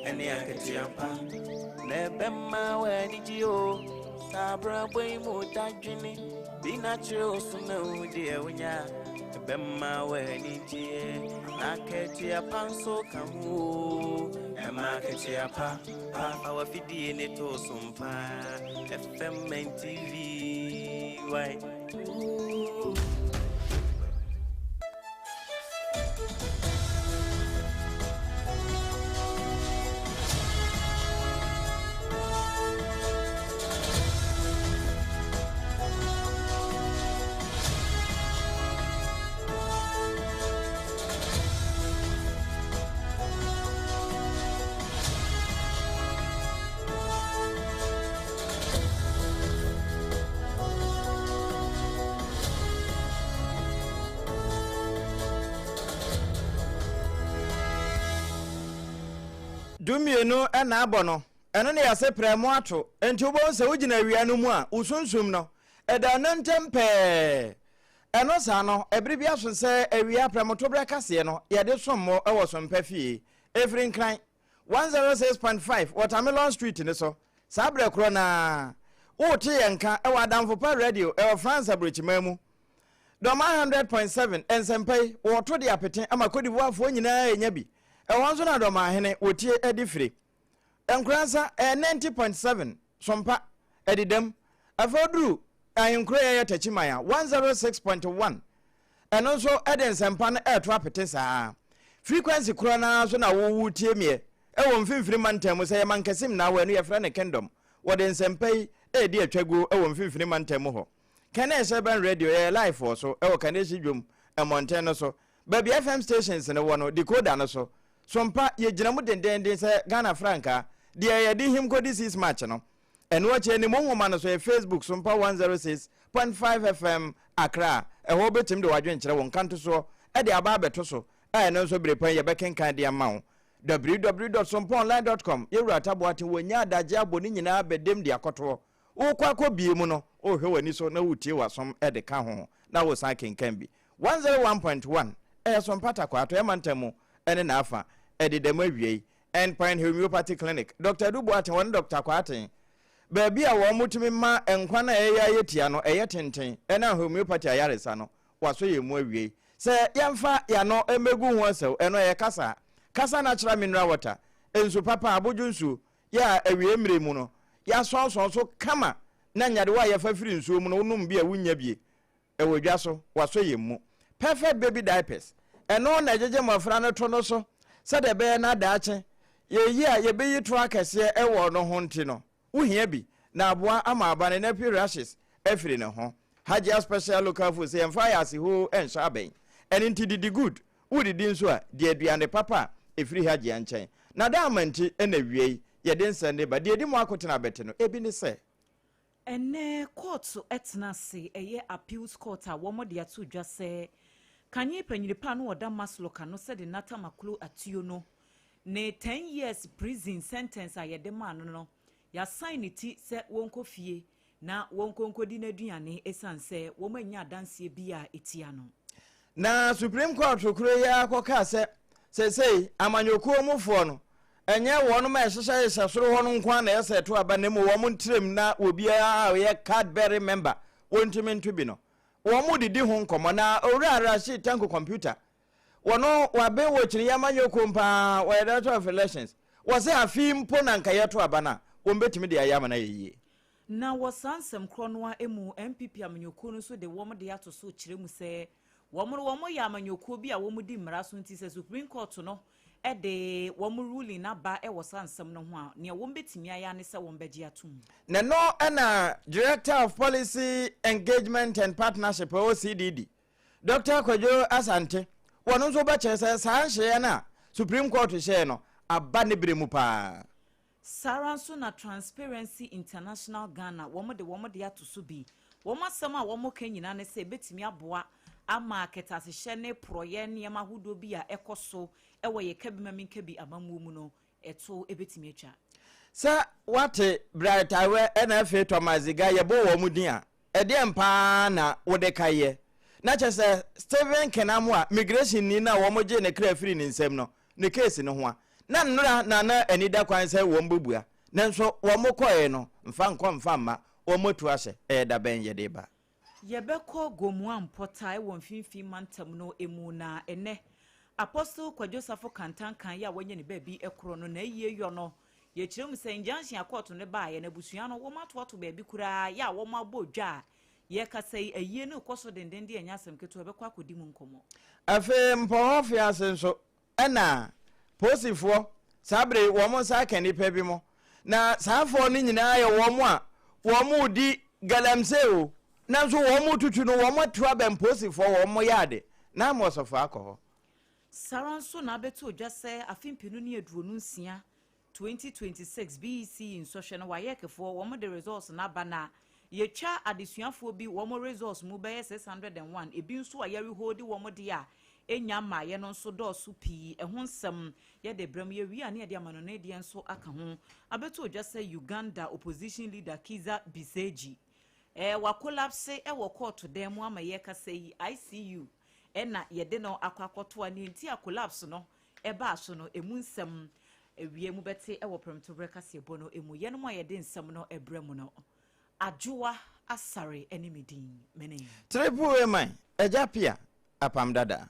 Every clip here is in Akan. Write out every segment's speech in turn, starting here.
Ɛne akatua pa na ɛbɛma w'ani gye o. Saa abrabɔ yi mu dadwene bi na kyerɛ wo so na wo deɛ wonya ɛbɛma w'ani gyeɛ na akatua pa nso ka ho o. Ɛma akatua pa pa fa w'afidie ne to so mpa FM and TV why. Ooh. Dumienu na abɔ no, ɛno ne yɛase prɛmo ato. Enti wobɛhu sɛ wogyina awia no mu a, wo sunsum no, ɛda no ntɛm pɛɛ. Ɛno saa no, ɛbere bi aso sɛ awia prɛmotoberɛ kaseɛ no, yɛde som mo wɔ Sompa fie. Ɛfiri Nkran. 106.5 Watermelon Street no so saa berɛ korɔ no ara. Wote yɛn nka wɔ Adamfo Pa Radio ɛwɔ France aburokyiman mu. Dɔma 100.7 nsɛmpa yi wɔto de apete ama Cote d'Ivoirefoɔ nyinaa ɛnya bi. Ɛhɔ nso na Dɔmahene wɔtie de fire. Nkoransa ɛyɛ 90.7 Sompa ɛdedam. Afei woduru Ahenkuro yɛyɛ Takyiman a 106.1 Ɛno nso de nsɛmpa no reto apete saa ara. Frequency korɔ no ara so na wo woretie meɛ wɔ mfimfini mantam mu. Sɛ yɛ Mankasim na wɔ ɛno yɛfrɛ no Kingdom. Wɔde nsɛmpa yi redi atwaguo wɔ mfimfini mantam mu hɔ. Kane Urban Radio yɛyɛ live wɔ so wɔ Kanehyi dwom mmɔnten no so. Baabi FM stations no wɔ no decoder no so. Sompa yɛgyina mu dendeenden sɛ Ghana frankaa deɛ yɛde him kɔdi 6 March no. Ɛno akyi animu nwoma no so yɛ Facebook so mpa 106.5 FM Accra. Ɛhɔ wobɛtumi de w'adwenkyerɛ, wo nkantosoɔ de aba abɛto so a ɛno nso bere pa yi yɛbɛkenkan de ama wo. www.sompaonline.com Yɛwura Atta Boateng wɔnya adagye abɔ ne nyinaa bɛdam de akɔtoɔ. Wokɔ akɔbie mu no, wohwɛ w'ani so na wotie w'asom de ka ho na wosan kenkan bi. 101.1 ɛyɛ Sompa Tarkwa Atɔeɛ Mantam mu ne n'afa ɛdeda mu awiei. End Point Homeopathy Clinic, Dɔkta Adu Boateng, wɔne Dɔkta Kwarteng, baabi a wɔtumi ma nkwa no a ɛyɛ ayɛ tia no ɛyɛ tenten ɛnam homeopathy ayaresa no, wɔasɔ yɛn mu awiei. Sɛ yɛmfa yɛn ano mmɛgu ho asau, ɛno ɛyɛ kasa. Kasa natural mineral water, nsu papa, abodwo nsuo, yɛ a awiei mmerɛ mu no, yɛasɔnsɔn so kama na nyadewa a yɛfa firi nsuo mu no wonom bi a wonnya bie. Ɛwɔ dwa so, wɔasɔ yɛn mu. Perfect baby diapers, ɛno na ɛgyegye mmɔfra no to no so sɛdeɛ ɛbɛyɛ na daakye yɛyi a yɛbɛyi to akɛseɛ wɔ no ho nti no, wohia bi na aboa ama aba ne nappy rashes afiri ne ho. Hajia Special Local Food sɛ yɛmfa ayɛ hoo nhyɛ abɛn. Ɛno nti didi good, wodidi nso a, di aduane papa a ɛfiri Hajia nkyɛn. Na da ama nti na awiei yɛde nsɛm de ba. Deɛ ɛdi mu akotene abɛte no, ebi ne sɛ. Ɛnnɛ kɔɔto tena ase, ɛyɛ Appeals Court a wɔde ato dwa sɛ kane panyini pa a na ɔda Masloc ano sɛ de Nata Maklo Atuo no ne 10 years prison sentence a yɛde maa no no, yɛasan ne ti sɛ wɔnkɔ fie na wɔnkɔ nkɔdi n'aduane ɛsiane sɛ wɔannya adanseɛ bi a ɛtia no. Na Supreme Court koro yi ara kɔkaa sɛ seesei amanyɔkuo mufoɔ no, ɛnyɛ wɔnom a ɛhyehyɛhyehyɛ soro hɔ no nko ara na ɛyɛ sɛ ɛto aba na mmom wɔn ntrɛm na obiara a ɔyɛ card bearing member wɔntumi nto bi no. Wɔn didi ho nkɔmmɔ na Owura Rashid Tanko Computer wɔno waben wɔ kyiniiɛ amanyɔkuo mu paa, wɔyɛ Director of Elections, wɔsɛ afe yi mpo na nka yɛto aba no a wɔn bɛtumi de ayɛ ama no ayɛ yie. Na wɔ saa nsɛm korɔ no ara mu, NPP amanyɔkuo no nso de wɔn de ato so kyerɛ mu sɛ wɔn no wɔn yɛ amanyɔkuo bi a wɔn di mmara so nti sɛ Supreme Court no de wɔn ruling no aba wɔ saa nsɛm no ho a, nea wɔn bɛtumi ayɛ ara ne sɛ wɔn bɛgye atom. Na ɛno na Director of Policy Engagement and Partnership wɔ CDD, Dɔkta Kwadwo Asante, wɔn nso bɛkyerɛ sɛ saa nhyehyɛeɛ no a Supreme Court hyɛɛ no aba ne berɛ mu paa. Saa ara nso na Transparency International Ghana wɔn de wɔn de ato so bi. Wɔn asɛm a wɔka nyinaa ne sɛ ɛbɛtumi aboa ama kɛtɛasehyɛ ne porɔeɛ nneɛma ahodoɔ bi a ɛkɔ so wɔ yɛn Kabimamenkabi amammuo mu no, ɛto bɛtumi atwa. Sɛ woate Bright Awɛ ɛna afei Thomas Ziga yɛbɔ wɔn din a, ɛdeɛn paa na wode ka yɛ? Na kyerɛ sɛ Stephen Kenamoa, migration ni no a wɔgyee ne kra firii ne nsam no, ne case no ho a. Na nnora na na ani da kwan sɛ wɔn bɛbua, nanso wɔn kɔeɛ no, mfa nkɔ mfa mma, wɔn atu ahyɛ. Ɛyɛ da bɛn yɛde reba? Yɛbɛkɔ Gomoa Mpɔtaa wɔ Mfimfini Mantam no mu na ɛnnɛ Apostle Kwadwo Safo Kantankan yi a wanya ne baabi korɔ no n'ayie yɔ no. Yɛkyerɛ mu sɛ injunction a kɔɔto no baeɛ no abusua no wɔn atoato baabi koraa yɛ a wɔn abɔ dwa a yɛrekasa yi ayie no rekɔ so dendenden ɛnyɛ asɛm ketewa yɛbɛkɔ akɔdi mu nkɔmmɔ. Afei Mpɔhɔ Fiase nso Ɛna Posifoɔ saa bere yi wɔn nsa aka nnipa bi mo, na saa foɔ no nyinaa yɛ wɔn a wɔn redi galamsey o, nanso wɔn retutu no wɔn atu abɛn Posifoɔ wɔn yɛ ade, na ama ɔsɔfoɔ akɔ hɔ. Saa ara nso na abɛto dwa sɛ afe mpenu ne 26, 2026 BECE nsɔhwɛ no WAECfoɔ wɔn de results no aba na yɛtwa adesuafoɔ bi wɔn results mu bɛyɛ 601 ebi nso a yɛreholdi wɔn deɛ a ɛnnya mmaeɛ no nso dɔɔso pii ɛho nsɛm yɛde brɛ mu yɛwie a ne yɛde amanɔne deɛ nso aka ho abɛto dwa sɛ Uganda opposition leader Kizza Besigye eh, wakolapse wɔ kɔɔto dan mu ama yɛkasa yi ICU ɛna yɛde no akɔ akɔtoa ne nti a collapse no ɛbaa so no, emu nsɛm awiei mobɛte wɔ prɛmtoberɛ kaseɛbɔ no mu. Yɛnom a yɛde nsɛm no brɛ mo no, Adwoa Asare ne me din. Mene. Triple A man, Agya Pia, Apam Dada.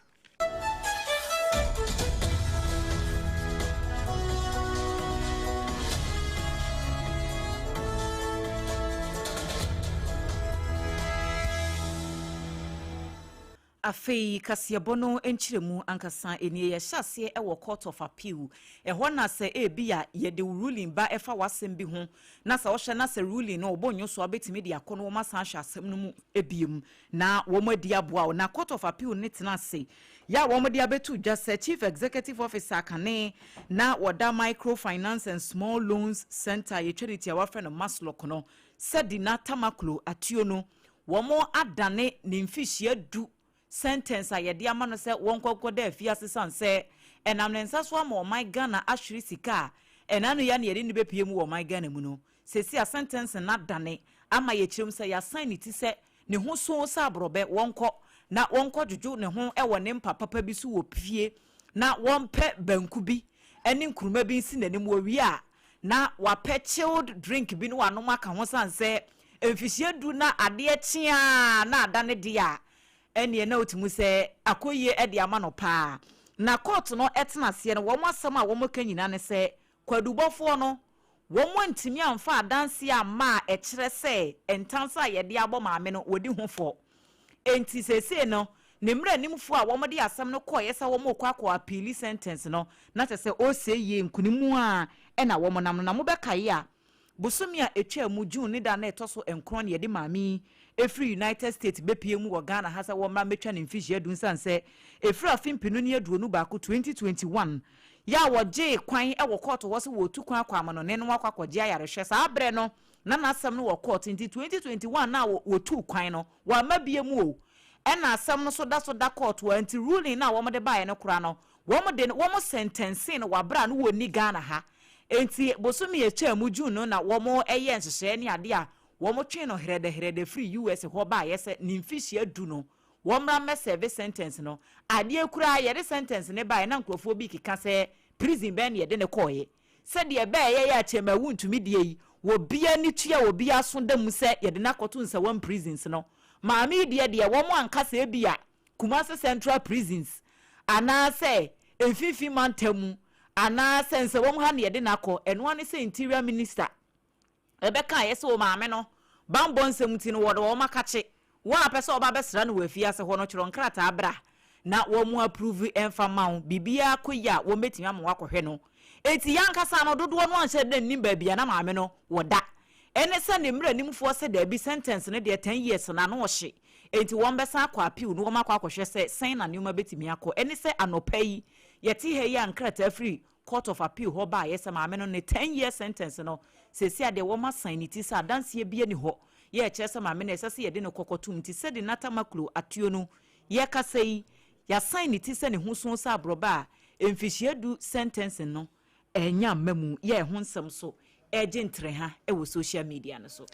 Afei kaseɛbɔ no nkyerɛmu ankasa nie, Yɛhyɛ aseɛ wɔ Court of Appeal, ɛhɔ na sɛ ebia yɛde wo ruling ba ɛfa w'asɛm bi ho na sɛ wohwɛ na sɛ ruling no wobɔ nnwo so a wobɛtumi de akɔ na wɔn asan ahwɛ asɛm no mu biom na wɔn adi aboa wo. Na Court of Appeal no tena ase yɛ a wɔn de abɛto dwa sɛ Chief Executive Officer kane na wɔda Micro Finance and Small Loans Centre a yɛtwa ne tiawa frɛ no MASLOC no sɛ Dina Tamaklo Atuo no Wɔadane ne mfirihyia du sɛntɛns a yɛde ama no sɛ wɔnkɔ nkɔda afiase sane sɛ ɛnam ne nsa so ama ɔman Ghana ahwere sika a ɛna ano yi ara na yɛde no bɛpue mu wɔ ɔman Ghana mu no. Seesei a sɛntɛnse no adane ama yɛkyerɛ mu sɛ yɛasan ne ti sɛ ne ho soo sɛ aborɔbɛ, wɔnkɔ na wɔnkɔdwodwo ne ho wɔ ne mpa papa bi so wɔ fie na wɔmpɛ banku bi ne nkruma bi nsi n'anim, wɔwie a na wapɛ chilled drink bi na wanom aka ho sane sɛ mfihyia du na adeɛ kye a na ada ne deɛ a, ɛnneɛ na wotumi sɛ akɔyie de ama no paa. Na court no tena aseɛ no, wɔn asɛm a wɔka nyinaa ne sɛ kwadubɔfoɔ no, wɔn antumi amfa adanseɛ amma a ɛkyerɛ sɛ ntansa a yɛde abɔ maame no, wɔdi ho fɔ. Enti seesei no, ne mmaranimfoɔ a wɔde asɛm no kɔeɛ sɛ wɔrekɔ akɔ apiili sentence no, na kyerɛ sɛ ɔresɛe yie, nkunim ara na wɔnam no. Na mobɛkae a, Bosome a ɛtwaa mu, June ne da a na ɛtɔ so nkron na yɛde maame yi firi United States bɛpue mu wɔ Ghana ha sɛ wɔmmra mmɛtwa ne mfehyia du nsiane sɛ ɛfiri afe mpenu ne 21, 2021, yɛ a wɔgyee kwan wɔ kɔɔto hɔ sɛ wɔretu kwan akɔ amanɔne na wɔakɔ akɔgye ayarehwɛ. Saa berɛ no na n'asɛm no wɔ kɔɔto nti 2021 no a wɔtuu kwan no wɔamma bie mu o ɛna asɛm no so da so da kɔɔto a nti ruling no a wɔde baeɛ no koraa no wɔde no wɔn sɛntɛnsee no wɔ aberɛ a no wɔnni Ghana ha. Enti bosome a ɛtwaa mu June no na wɔyɛɛ nhyehyɛeɛ ne adeɛ a wɔtwee no herɛdɛherɛdɛ firii US hɔ baeɛ sɛ ne mfehyia du no wɔmmra mmɛ serve sentence no. Adeɛ koraa yɛde sentence no baeɛ na nkurɔfoɔ bi rekeka sɛ prison bɛn na yɛde no kɔeɛ. Sɛdeɛ ɛbɛɛyɛ yɛ a Chairman Wontumi deɛ yi obiara ani tua obiara aso da mu sɛ yɛde no akɔto Nsawam prisons no. Maame yi deɛ deɛ wɔn anka sɛ ebia Kumasi Central Prisons anaasɛ Mfimfini Mantam mu anaasɛ Nsawam ha na yɛde no akɔ, ɛno ara ne sɛ Interior Minister bɛkaeɛ sɛ ɔmaame no bammɔ nsɛm nti no wɔde wɔn akakye. Wɔn a pɛ sɛ wɔba bɛsra no wɔ afiase hɔ no twerɛ nkrataa bra na wɔn approve mfa mma wo, biribiara kɔ yie a wɔbɛtumi ama woakɔhwɛ no. Enti yɛn ankasa no dodoɔ no anhyɛ da nnim baabi a na maame no wɔ da. Ɛne sɛ ne mmaranimfoɔ sɛ daabi sentence no deɛ 10 years no ano ɔhye Enti wɔbɛsan akɔ appeal na wɔakɔ akɔhwɛ sɛ sɛn na nneɛma bɛtumi akɔ. Ɛne sɛ anɔpa yi, yɛte ha yi a nkrataa firi Court of Appeal hɔ baeɛ sɛ maame no ne 10 year sentence no, seesei a deɛ wɔasan ne ti sɛ adanseɛ biara nni hɔ yɛ ɛkyerɛ sɛ maame no ɛsɛ sɛ yɛde no kɔ kɔtom nti sɛde Nata Maklo atuo no yɛrekasa yi, yɛasan ne ti sɛ ne ho sõ sɛ aborɔbɛ a mfihyia du sentencing no ɛrenya mmamu yɛ ɛho nsɛm so ɛregye ntrɛha wɔ social media no so.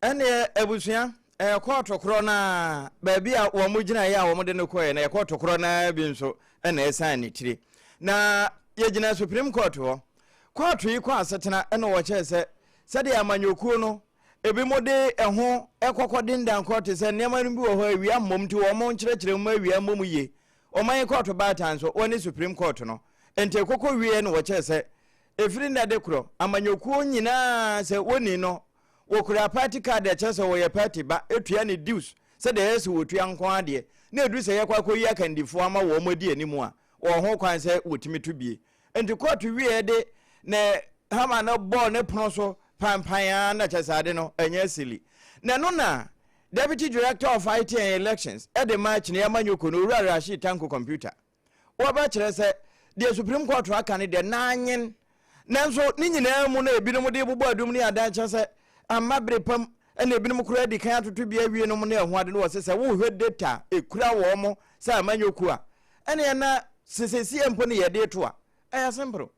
Ɛnneɛ abusua, ɛyɛ kɔɔto korɔ no ara, baabi a wɔn gyinaeɛ a wɔde no kɔeɛ no, ɛyɛ kɔɔto korɔ no ara bi nso na ɛsan ne tire. Na yɛgyina Supreme Court hɔ. Kɔɔto yi kɔ asetena na wɔkyerɛ sɛ sɛdeɛ amanyɔkuo no ebinom de ɛho kɔkɔ dendan kɔɔto sɛ nneɛma no bi wɔ hɔ a awia mmom nti wɔn nkyerɛkyerɛ mu ma awia mmom yie. Ɔman yi kɔɔto baatan nso wɔne Supreme Court no nti ɛkɔkɔ wieɛ na wɔkyerɛ sɛ ɛfiri nnɛ de korɔ amanyɔkuo nyinaa sɛ wɔnni no wɔkura party card a ɛkyerɛ sɛ wɔyɛ party ba tua ne dues sɛdeɛ ɛyɛ sɛ wɔtua nko ara deɛ na ɛduru sɛ yɛkɔ akɔyi akandifoɔ ama wɔn adi anim a wɔwɔ ho kwan sɛ wɔtumi to bie. Nti kɔɔto wieɛ de ne hama no bɔɔ ne pono so panpan ara na kyerɛ sɛ ade no ɛnyɛ asili. Na ɛno na Deputy Director of IT and Elections de maa Kyinii Amanyɔkuo no Owura Rashid Tanko Computer. Wɔbɛkyerɛ sɛ deɛ Supreme Court aka no deɛ nanyen. Nanso ne nyinaa mu no ebinom de bobɔ adum ne adan kyerɛ sɛ amma bere pam ɛna ebinom koraa adi kan atoto bi awie nom ne ɛho ade no wɔ sɛ sɛ wohwɛ data ekura wɔn sɛ amanyɔkuo a ɛneɛ na sesesie mpo ne yɛde to a ɛyɛ simple.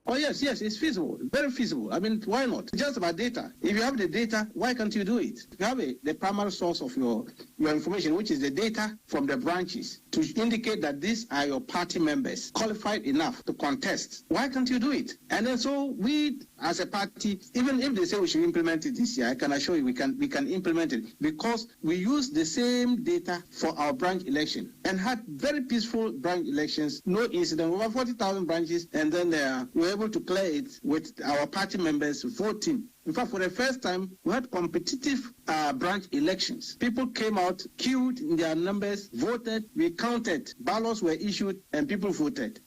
Oh, yes, it's feasible, very feasible. I mean, why not? It's just about data. If you have the data, why can't you do it? You have the primary source of your information, which is the data from the branches, to indicate that these are your party members, qualified enough to contest. Why can't you do it? And then so we, as a party, even if they say we should implement it this year, I can assure you we can implement it, because we use the same data for our branch election and had very peaceful branch elections, no incident, over 40,000 branches, and then we were able to clear it with our party members voting. In fact, for the first time, we had competitive branch elections. People came out, queued in their numbers, voted, we counted, ballots were issued, and people voted.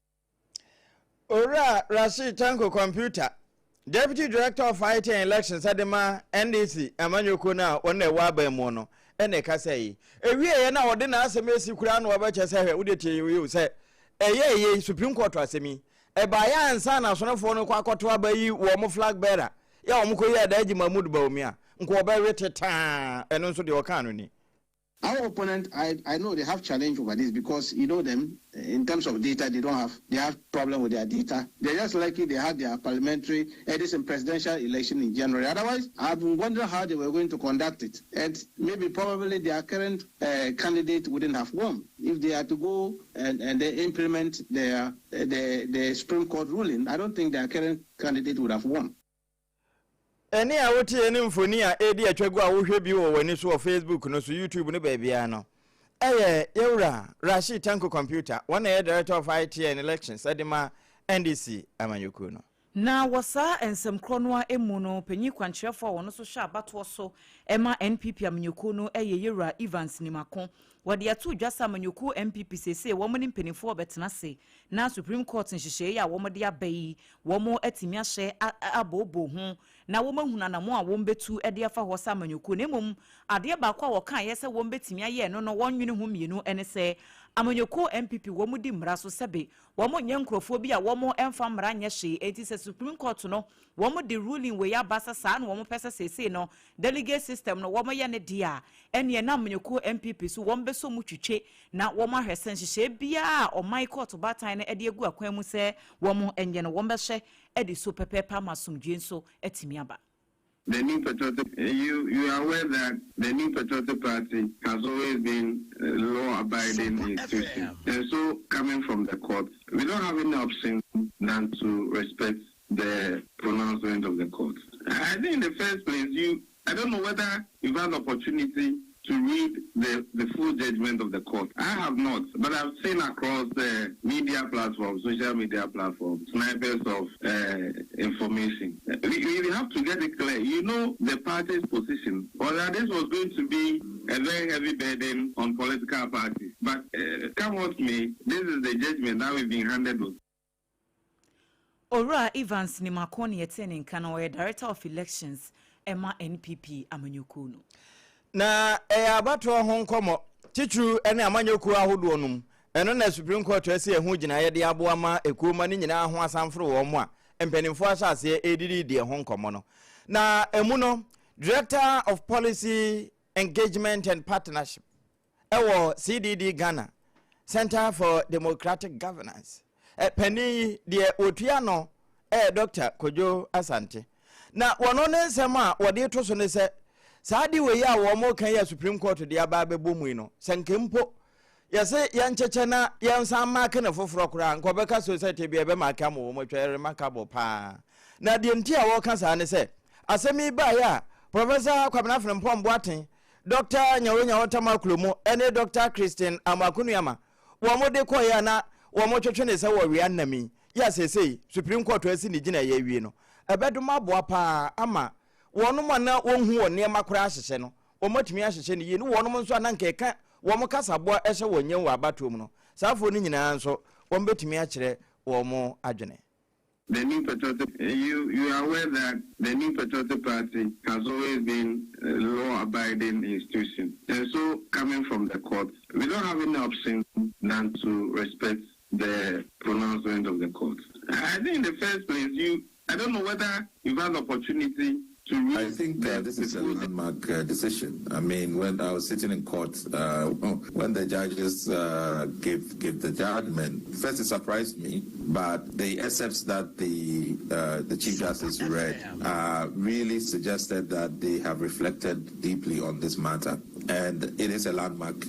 Owura Rashid Tanko Computer, Deputy Director of IT and Elections de ma NDC amanyɔkuo no a wɔn na ɛwɔ aban mu no ɛna ɛkasa yi. Ewieɛ na ɔde n'asɛm esi koraa na wɔbɛkyɛ sɛ hwɛ wode tie yi sɛ ɛyɛ ɛyɛ Supreme Court asɛm yi ɛbaeɛ ansa na asonofoɔ no kɔ akɔto aba yi wɔn flag bearer yɛ wɔn kɔ yi Alhaji Mahmood Bawumia nko ɔbɛwe tetaa ɛno nso deɛ ɔka no ni. Our opponent, I know they have challenge over this because you know them in terms of data, they don't have, they have problem with their data. They're just lucky they had their parliamentary, this and presidential election in January. Otherwise, I've been wondering how they were going to conduct it. And maybe probably their current candidate wouldn't have won. If they are to go and they implement the Supreme Court ruling, I don't think their current candidate would have won. Ɛne a wotie ne mfoni a ɛdi atwa gu a wohwɛ bi wɔ w'ani so wɔ Facebook no so, YouTube no baabiara no, ɛyɛ yɛwura Rashid Tanko Computer, wɔn na ɛyɛ Director of IT and Elections ɛde ma NDC amanyɔkuo no. Na wɔ saa nsɛm korɔ no a emu no, panyin kwankyerɛfoɔ a wɔn nso hyɛ abatoɔ so ɛma NPP amanyɔkuo no ɛyɛ yɛwura Evans Nimako. Wɔde ato dwa sɛ amanyɔkuo NPP seesei wɔn ne mpanimfoɔ bɛtena ase na Supreme Court nhyehyɛeɛ a wɔn de aba yi wɔn atumi ahyɛ abooboo ho na wɔn ahunu anamo a wɔn bɛtu de afa hɔ sɛ amanyɔkuo. Na mmom adeɛ baako a wɔka yɛ sɛ wɔn bɛtumi ayɛ no no wɔn nwene ho mmienu ne sɛ amanyɔkuo NPP wɔn di mmara so, sɛbe wɔn nyɛ nkurɔfoɔ bi a wɔn mfa mmara nyɛ hwee. Eti sɛ Supreme Court no wɔn de ruling wei aba sɛ saa na wɔn pɛ sɛ seesei no delegate system no wɔn yɛ ne deɛ a, ɛneɛ na amanyɔkuo NPP so wɔn bɛsɔ mu twitwe na wɔn ahwɛ sɛ nhyehyɛe biara a ɔman kɔɔto baatan no de agu akwan mu sɛ wɔn nyɛ no wɔn bɛhyɛ de so pɛpɛɛpɛ ama asomdwe nso atumi aba. The New Patriotic, you are aware that the New Patriotic Party has always been a law-abiding institution. And so, coming from the court, we don't have any option than to respect the pronouncement of the court. I think in the first place, I don't know whether you've had the opportunity to read the full judgment of the court. I have not, but I've seen across the media platforms, social media platforms, snipers of information. We have to get it clear. You know the party's position, or that this was going to be a very heavy burden on political parties. But come what may, this is the judgment that we've been handed with. Owura Evans Nimako ne yɛte ne nka no, ɔyɛ Director of Elections ɛma NPP amanyɔkuo no. Na ɛyɛ abatoɔ ho nkɔmmɔ titiriw ne amanyɔkuo ahodoɔ no mu ɛno na Supreme Court asi ɛho gyinaeɛ de aboa ma ekuo ma ne nyinaa ho asamforo wɔn mu a mpanimfoɔ ahyɛ aseɛ ɛredidi deɛ ho nkɔmmɔ no. Na emu no, Director of Policy Engagement and Partnership ɛwɔ CDD Ghana, Center for Democratic Governance, panin yi deɛ wɔtua no ɛyɛ Dr. Kojo Asante. Na wɔno ne nsɛm a wɔde to so ne sɛ saa de wei a wɔn ka yi a Supreme Court de aba abɛbɔ mu yi no, sɛ nke mpo Yɛse yɛnkyekyɛ na yɛnsan marke no foforɔ koraa nka ɔbɛka society bi a ɛbɛ marke ama wɔn atwa ɛyɛ remarkable paa. Na deɛ nti a wɔka saa ne sɛ asɛm yi baeɛ a Professor Kwabena Frimpong Boateng, Doctor Nyawo Tamaklomo ne Doctor Christine Amoako-Nuamah wɔn de kɔeɛ a na wɔn twetwe ne sɛ wɔwea nnam yi yɛ a seesei Supreme Court asi ne gyinaeɛ awie no ɛbɛdom aboa paa ama wɔnom a na wɔnhu wɔn nneɛma koraa ahyehyɛ no wɔatumi ahyehyɛ no yie ne wɔnom nso a na anka ɛka wɔn kasaboa hyɛ wɔn yam wɔ abatoɔ mu no, saa afoɔ no nyinaa nso wɔbɛtumi akyerɛ wɔn adwene. The New Patriotic, you, you are aware that the New Patriotic Party has always been a law-abiding institution. And so, coming from the court, we don't have any option than to respect the pronouncement of the court. I think in the first place, you, I don't know whether you've had the opportunity to I think uh, this is a landmark uh, decision. I mean, when I was sitting in court, uh, when the judges uh, gave gave the judgment, first it surprised me, but the excerpts that the uh, the chief justice read uh, really suggested that they have reflected deeply on this matter, and it is a landmark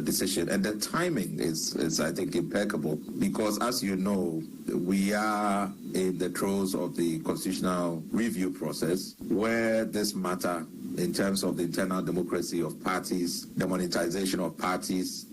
decision. And the timing is is I think impeccable because, as you know, we are in the throes of the constitutional review process where this matter in terms of the internal democracy of parties, the monetization of parties.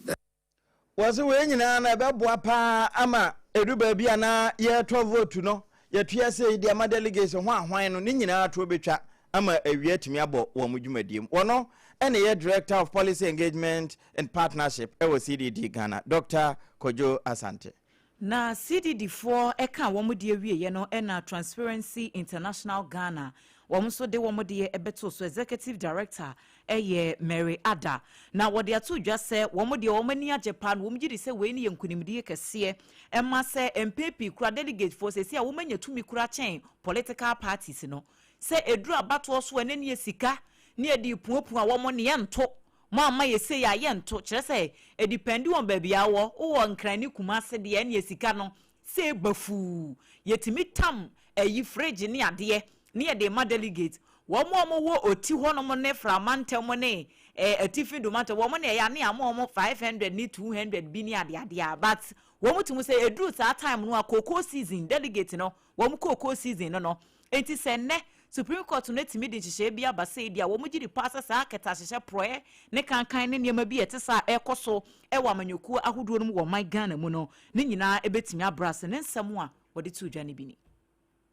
Wɔse wei nyinaa no ɛbɛboa paa ama ɛdu baabi a na yɛretɔ vote no yɛtua sei de ama delegates ho ahwan no ne nyinaa toɔ bɛtwa ama awia atumi abɔ wɔn dwumadie mu. Wɔno ɛna ɛyɛ Director of Policy Engagement and Partnership ɛwɔ CDD Ghana, Dr. Kojo Asante. Na CDD foɔ kaa wɔn deɛ wieɛ no na Transparency International Ghana wɔn nso de wɔn deɛ bɛtoo so, Executive Director yɛ Mary Adda. Na wɔde ato dwa sɛ wɔn deɛ wɔn ani agye paa na wɔn gye di sɛ wei no yɛ nkunimdie kɛseɛ ma sɛ mpɛn pii koraa delegate foɔ seesei a wɔn anya tumi koraa kyɛn political parties no sɛ ɛduru abatoɔ so a na ɛneɛ sika ne yɛde repuapua wɔn ne yɛnto Mo amma yɛ sei a yɛnto, kyerɛ sɛ ɛdipɛndi wɔn baabi a wowɔ, wowɔ Nkran ne Kumase deɛ ɛneɛ sika no sei bafuu, yɛtumi tam ayi fridge ne adeɛ ne yɛde rema delegate, wɔn a wɔwɔ Oti hɔnom ne Frama ntam ne eh, Atifi Doma ntam, wɔn na ɛyɛ a ne yɛama wɔn 500 ne 200 bi ne adeadeɛ a, but wɔn tumi sɛ ɛduru saa time no a cocoa season, delegate no wɔn cocoa season no no, Enti sɛ nnɛ Supreme Court no atumi de nhyehyɛe bi aba sei de a, wɔgye di paa sɛ saa kɛtɛasehyɛ, porɔeɛ ne kankan ne nneɛma bi a ɛte saa a ɛrekɔ so wɔ amanyɔkuo ahodoɔ no mu wɔ ɔman Ghana mu no, ne nyinaa bɛtumi abrɛ ase. Ne nsɛm a wɔde too dwa no bi ni.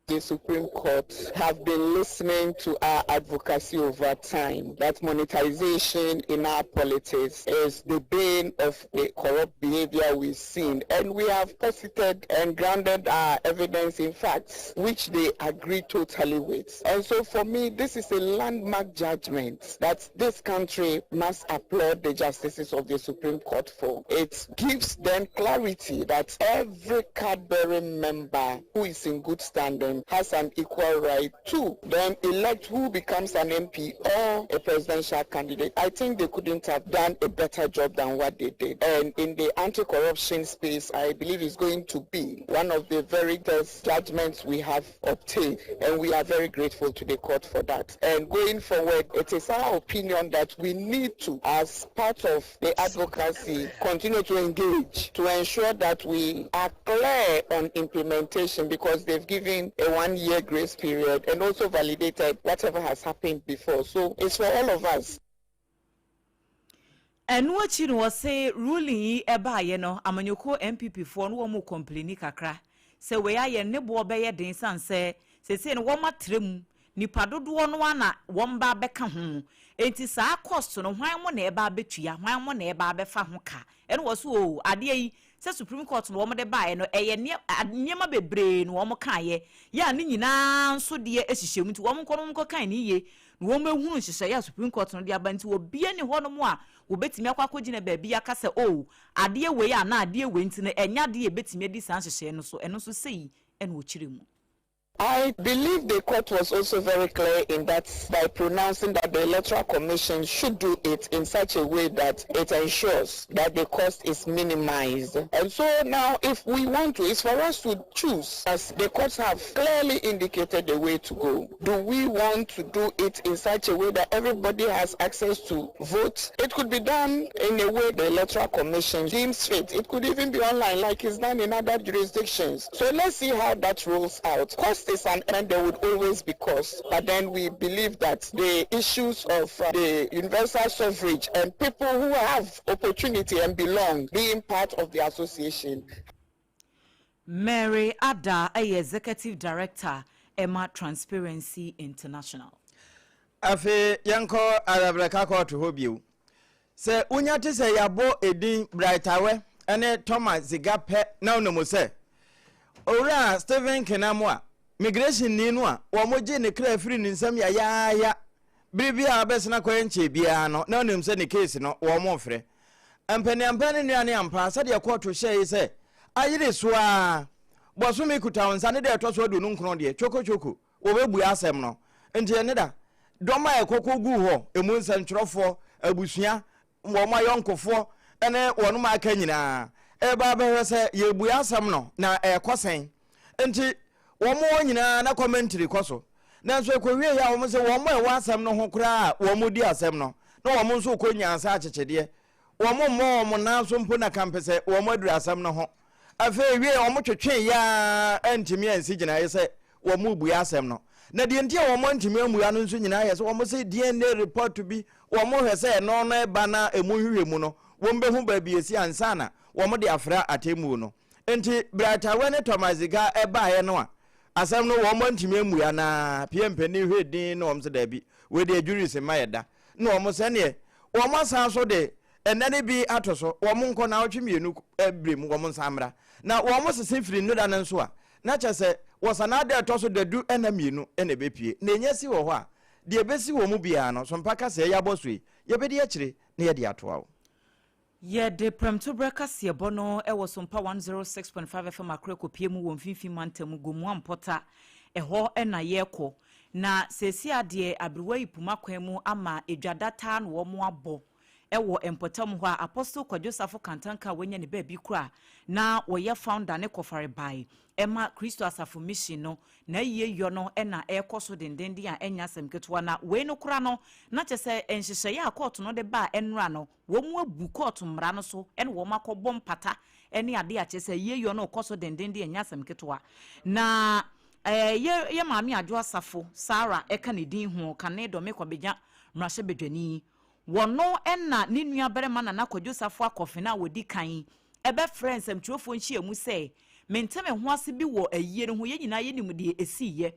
The Supreme Court have been listening to our advocacy over time that monetization in our politics is the bane of the corrupt behavior we've seen, and we have posited and grounded our evidence in facts, which they agree totally with. And so for me, this is a landmark judgment that this country must applaud the justices of the Supreme Court for. It gives them clarity that every card-bearing member who is in good standing has an equal right to then elect who becomes an MP or a presidential candidate. I think they couldn't have done a better job than what they did. And in the anti-corruption space, I believe it's going to be one of the very best judgments we have obtained. And we are very grateful to the court for that. And going forward, it is our opinion that we need to, as part of the advocacy, continue to engage to ensure that we are clear on implementation, because they've given a one-year grace period and also validated whatever has happened before. So it's for all of us. Ɛno akyi no wɔse ruling yi baeɛ no amanyɔkuo NPP foɔ no wɔn complaini kakra sɛ wei ayɛ ne boɔ bɛyɛ den sane sɛ seesei no wɔn atrɛ mu nipa dodoɔ no ara na wɔn ba abɛka ho enti saa cost no hwan mo na ɛba abɛtua hwan mo na ɛba abɛfa ho ka ɛna wɔse oo adeɛ yi Sɛ Supreme Court na wɔde baeɛ no, ɛyɛ nneɛ nneɛma bebree na wɔkaeɛ, yɛ a ne nyinaa nso deɛ hyehyɛ mu, nti wɔn nkɔ na wɔn nkɔkan no yie na wɔn bɛhunu nhyehyɛeɛ a Supreme Court no de aba, nti obiara nni hɔnom a wɔbɛtumi akɔ akɔgyina baabi aka sɛ oh, adeɛ wei anaa adeɛ wei nti no ɛnyɛ adeɛ a yɛbɛtumi adi saa nhyehyɛeɛ no so, ɛno nso sei na wɔkyerɛ mu. I believe the court was also very clear in that by pronouncing that the Electoral Commission should do it in such a way that it ensures that the cost is minimized. And so now if we want to, it's for us to choose, as the courts have clearly indicated the way to go. Do we want to do it in such a way that everybody has access to vote? It could be done in a way the Electoral Commission deems fit. It could even be online like it's done in other jurisdictions. So let's see how that rolls out. Cost is an and there would always be cost. But then we believe that the issues of uh, the universal suffrage and people who have opportunity and belong being part of the association. Mary Adda yɛ Executive Director ma Transparency International. Afei yɛnkɔ Adabraka kɔɔto hɔ bio. Sɛ wonya te sɛ yɛabɔ edin Bright Awɛ ne Thomas Ziga pɛ na wonim sɛ Owura Stephen Kenamo a migration-ni no a wɔgyee ne kra firii ne nsam yayaaya bere bi a abɛsen akɔ ɛnkyɛe biara no na wonim sɛ ne case no wɔrefrɛ. Ampaniampa ne nua ne ampa sɛdeɛ kɔɔto hyɛe sɛ ayere so ara bɔsome kuta wo nsa ne da ɛtɔ so 29 deɛ chokochoko wɔbɛbua asɛm no. Nti ɛne da dɔm a ɛkɔkɔ guu hɔ, ɛmu nsɛntwerɛfoɔ, abusua, wɔn ayɔnkofoɔ ne wɔn a aka nyinaa reba abɛhwɛ sɛ yɛrebue asɛm no na ɛrekɔ sɛn. Nti wɔn hɔ nyinaa na commentary kɔ so. Nanso ɛkɔwieeɛ a wɔn sɛ wɔn a ɛwɔ asɛm no ho koraa a wɔn di asɛm no na wɔn nso rekɔ nyansa akyekyedeɛ. Wɔn mmɔ wɔn nan so mpo na kampɛ sɛ wɔn aduru asɛm no ho. Afei wiei wɔn twetwee yɛ ara antumi ansi gyinaeɛ sɛ wɔrebue asɛm no. Na deɛ nti a wɔantumi ammua no nso nyinaa yɛ sɛ wɔn se DNA report bi wɔhwɛ sɛ ɛno no ɛba na ɛmu nhwehwɛmu no wɔbɛhu baabi ɛsi ansa na wɔde afra atemmuo no. Nti berɛ a Tawɛ ne Thomas Zika ɛbaeɛ no a asɛm no wɔn antumi ammua na pie mpanin hwɛ din na wɔn sɛ daabi wei deɛ juries mma yɛ da na wɔn sɛneɛ wɔn asan so de ɛnɛ no bi ato so wɔn nkɔ naawɔtwe mmienu berɛ mu wɔn nsan mmra na wɔn sese firi nnora no nso a na kyerɛ sɛ wɔ Sanaa da a ɛtɔ so dadu nna mmienu na ɛbɛpue, na ɛnya si wɔ hɔ a, deɛ ɛbɛsi wɔ mu biara no, so mpa ka sɛ yɛabɔ so yi, yɛbɛdi akyire na yɛde atoa wo. Yɛde prɛmtoberɛ kaseɛbɔ no wɔ Sompa 106.5 FM Accra kɔpue mu wɔ Mfimfini Mantam, Gomoa Mpɔta, ɛhɔ na yɛrekɔ. Na seesei ara deɛ aberewa yi puma kwan mu ama edwa dataa na wɔabɔ wɔ mpɔtam hɔ a Apostle Kwadwo Safo Kantanka a wanya ne baabi kura na wɔyɛ founder ne kɔfarebae ma Kristo Asafo Mission no n'ayie yɔ no na ɛrekɔ so dendenden a ɛnyɛ asɛm ketewa na wei no kora no na kyerɛ sɛ nhyehyɛeɛ a kɔɔto no de baa ɛnora no wɔn abu kɔɔto mmara no so na wɔn akɔbɔ mpata ne adeɛ a kyerɛ sɛ ayie yɔ no rekɔ so dendenden ɛnyɛ asɛm ketewa na ɛɛ yɛ yɛ maame Adwo Asafo Sarah ɛka ne din ho kane Dɔme Kwabegya mmarahyɛbadwani Wɔno na ne nuabarima Nana Kwadwo Safo Akɔfena a ɔdi kan bɛfrɛɛ nsɛmtwerɛfoɔ nhyiamu sɛ, Mente me ho ase bi wɔ ayie no ho, yɛn nyinaa yɛnim deɛ ɛsiiɛ.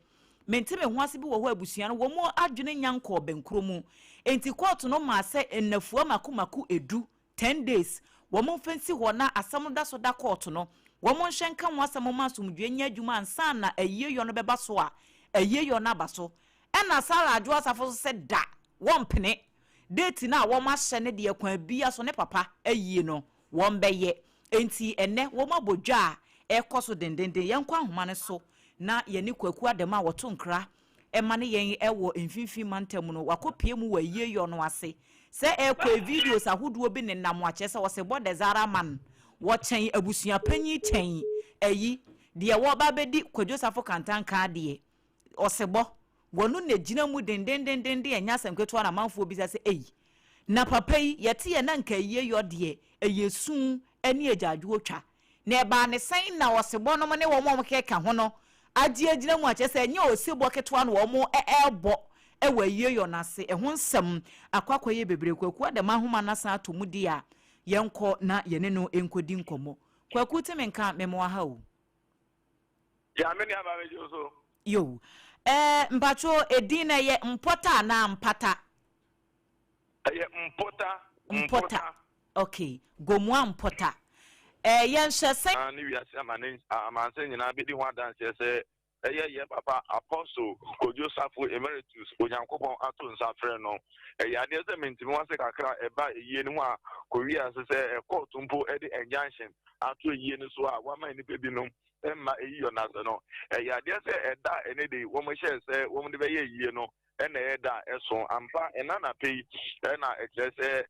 Mente me ho ase bi wɔ hɔ a abusua no wɔn adwene nnya nkɔɔ bɛnkorɔ mu. Enti kɔɔto no maa sɛ nnafua mako mako du, ten days, wɔn mfa nsi hɔ na asɛm no da so da kɔɔto no, wɔn nhwɛ nka ho asɛm mma asomdwoeɛ nyɛ adwuma ansa na ayieyɔ no bɛba so a ayieyɔ no aba so. Ɛna Sarah Adwo Asafo nso sɛ da, wɔmpene. Date no a wɔahyɛ no deɛ kwan biara so ne papa ayie no wɔbɛyɛ. Enti ɛnnɛ wɔabɔ dwa a ɛrekɔ so dendenden. Yɛnkɔ ahoma no so na yɛne Kwaku Adamu a wɔto nkra ma ne yɛn wɔ Mfimfini Mantam no, wakɔpue mu wɔ ayieyɔ no ase. Sɛ ɛrekɔ yi videos ahodoɔ bi nenam a kyerɛ sɛ wɔse bɔ the Zara man, wɔkyɛn abusua panyin kyɛn ayi, deɛ wɔreba abɛdi Kwadwo Safo Kantanka deɛ. Ɔsebɔ, wɔno na egyina mu dendendenden ɛnyɛ asɛm ketewa na amanfoɔ bisa sɛ ei, na papa yi yɛte yɛ na nka ayie yɔ deɛ ɛyɛ su ne agyaadwoɔ twa, na ɛbaa ne sɛn na ɔsebɔ nom ne wɔn a wɔkeka ho no agye agyina mu a kyerɛ sɛ ɛnyɛ osebɔ ketewa na wɔn ɛrebɔ wɔ ayie yɔ no ase, ɛho nsɛm akɔ akɔyɛ bebree. Kwaku Adam ahoma no asan atɔ mu deɛ a yɛnkɔ na yɛne no nkɔdi nkɔmmɔ. Kwaku te me nka, memoa ha o. Ya me nua ba megye wo so. Yo. Eh, mpacho edin no ɛyɛ Mpɔta anaa Mpata? Ɛyɛ Mpɔta. Mpɔta. Okay. Gomoa Mpɔta. Eh, yɛnhwɛ sɛn. Ne wiase amane amansan nyinaa bedi ho adanseɛ sɛ ɛyɛ yɛn papa Apostle Kojo Safo Emeritus Onyankopɔn ato nsa afrɛ no. Ɛyɛ adeɛ sɛ mentumi wase kakra a ɛba ayie no ho a kɔwie ase sɛ kɔɔto mpo de injunction ato ayie no so a wama nnipa binom. mma eyiyɔ no ase no, ɛyɛ adeɛ sɛ ɛda a ɛnnɛ da yi wɔhyɛɛ sɛ wɔde bɛyɛ ayie no na ɛyɛ da a ɛso. Ampa, ɛnnɛ anapa yi na ɛkyerɛ sɛ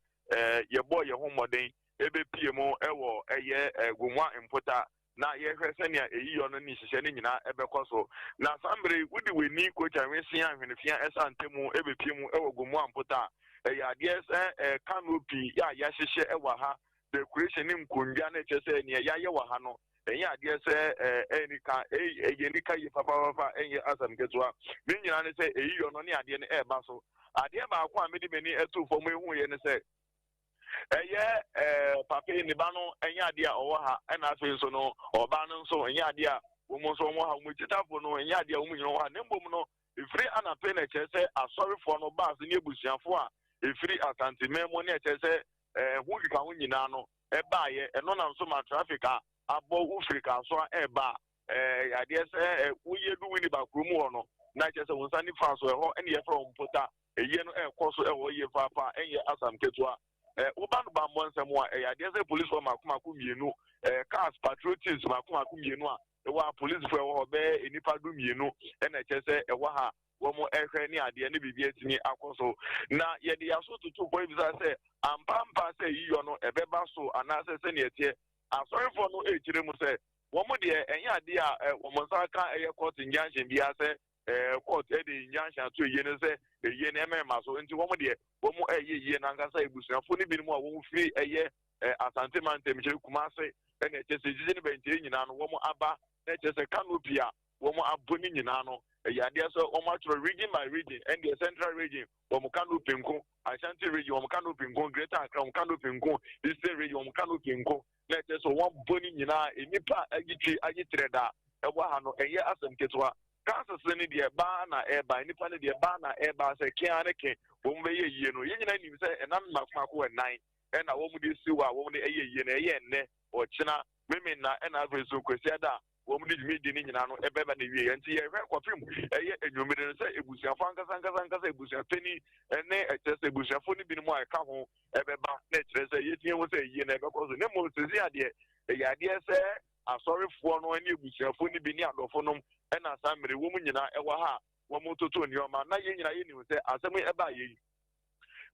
yɛbɔɔ yɛn ho mmɔden bɛpue mu wɔ ɛyɛ Gomoa Mpota na yɛhwɛ sɛnea eyiyɔ no ne nhyehyɛ no nyinaa bɛkɔ so. Na saa mmerɛ yi, wode w'ani kotwa nwesea nhwenefea ɛsa ntamu bɛpue mu wɔ Gomoa Mpota a, ɛyɛ adeɛ sɛ canopy a yɛahyehyɛ wɔ ha, decoration ne nkonnwa no kyerɛ sɛ nea yɛayɛ wɔ ha no, ɛnyɛ adeɛ sɛ ɛyɛ nika, ɛyɛ nika yie papaapa, ɛnyɛ asɛm ketewa. Ne nyinaa ne sɛ eyiyɔ no ne adeɛ no ɛreba so. Adeɛ baako a mede m'ani ato fam ehu yɛ ne sɛ ɛyɛ papa yi ne ba no ɛnyɛ adeɛ a ɔwɔ ha, ɛna afei nso no ɔbaa no nso ɛnyɛ adeɛ a wɔn nso wɔn ha, wɔn akyitafo no ɛnyɛ adeɛ a wɔn nyinaa wɔ ha. Na mmom no, efiri anapɛ na ɛkyerɛ sɛ asɔrefoɔ no baas ne abusuafoɔ a efiri Asanteman mu ne ɛkyerɛ sɛ ho keka ho nyinaa no ɛbaayɛ. Ɛno nam so ma traffic a abɔ wofiri Kasoa ɛɛba a, adeɛ sɛ woyɛ du Winneba kurom hɔ no, na kyerɛ sɛ wɔn nsa nifa so ɛhɔ ɛne yɛfrɛ wɔn Mpota. Eyie no ɛɛkɔ so ɛwɔ yie paapa, ɛnyɛ asam ketewa. Woba no bammɔ nsɛm a, ɛyɛ adeɛ sɛ polisifoɔ mako mako 2, cars patrol teams mako mako 2 a ɛwɔ a polisifoɔ ɛwɔ hɔ bɛyɛ nnipa 12 ɛna ɛkyerɛ sɛ ɛwɔ ha wɔn ɛhwɛ ne adeɛ ne biribi atumi akɔ so. Na yɛde yaso tutu kɔ ebisa sɛ ampampa sɛ yiyɔ no ɛbɛba so anaasɛ sɛnea ɛteɛ. Asɔrefoɔ no ɛrekyerɛ mu sɛ wɔn deɛ ɛnyɛ adeɛ a wɔn nsa ka ɛyɛ court injunction biara sɛ court ɛde injunction ato eyie no sɛ eyie no ɛmɛɛma so, nti wɔn deɛ wɔn ɛyɛ yie n'ankasa. Ebusuafoɔ no binom a wɔn firi ɛyɛ Asante mantam, kyerɛ Kumase, ɛna ɛkyɛ sɛ gyigye ne bɛnkyɛn nyinaa no wɔn aba, na ɛkyɛ sɛ canopy a wɔn abɔ ne nyinaa no ɛyɛ adeɛ sɛ wɔn atwerɛ region by region. Ɛndeɛ Central Region wɔn canopy nko, Ashanti Region wɔn canopy nko, Greater Accra wɔn canopy nko, Eastern Region wɔn canopy nko, na ɛkyɛ sɛ wɔn abɔ ne nyinaa. Nnipa a agye twi agye trɛ da ɛwɔ ha no ɛnyɛ asɛm ketewa. Kansas ne deɛ baa na ɛreba, nnipa ne deɛ baa na ɛreba sɛ kea ne ke wɔn bɛyɛ yie no. Yɛn nyinaa nim sɛ ɛnam mako mako 4 ɛna wɔn de si hɔ a wɔn de ɛyɛ yie no. Ɛyɛ nnɛ, ɔkyena, memena, ɛna afei nso Kwasiada a wɔn de dwumadie no nyinaa no ɛbɛba na wie. Nti yɛhwɛ kɔpem ɛyɛ enwumere no sɛ ebusuafo ankasa ankasa ankasa, ebusuapanyin ɛne ɛkyerɛ sɛ ebusuafo no binom a ɛka ho ɛbɛba, na ɛkyerɛ sɛ yɛtie ho sɛ yie na ɛbɛkɔ so. Ne mmom sisi adeɛ ɛyɛ adeɛ sɛ asɔrefoɔ no ne abusuafoɔ no bi ne adɔfo nom ɛna saa mmere wɔn nyinaa ɛwɔ ha a wɔn toto nneɛma. Na yɛn nyinaa yɛnim sɛ asɛm yi ɛbaa yɛ yi,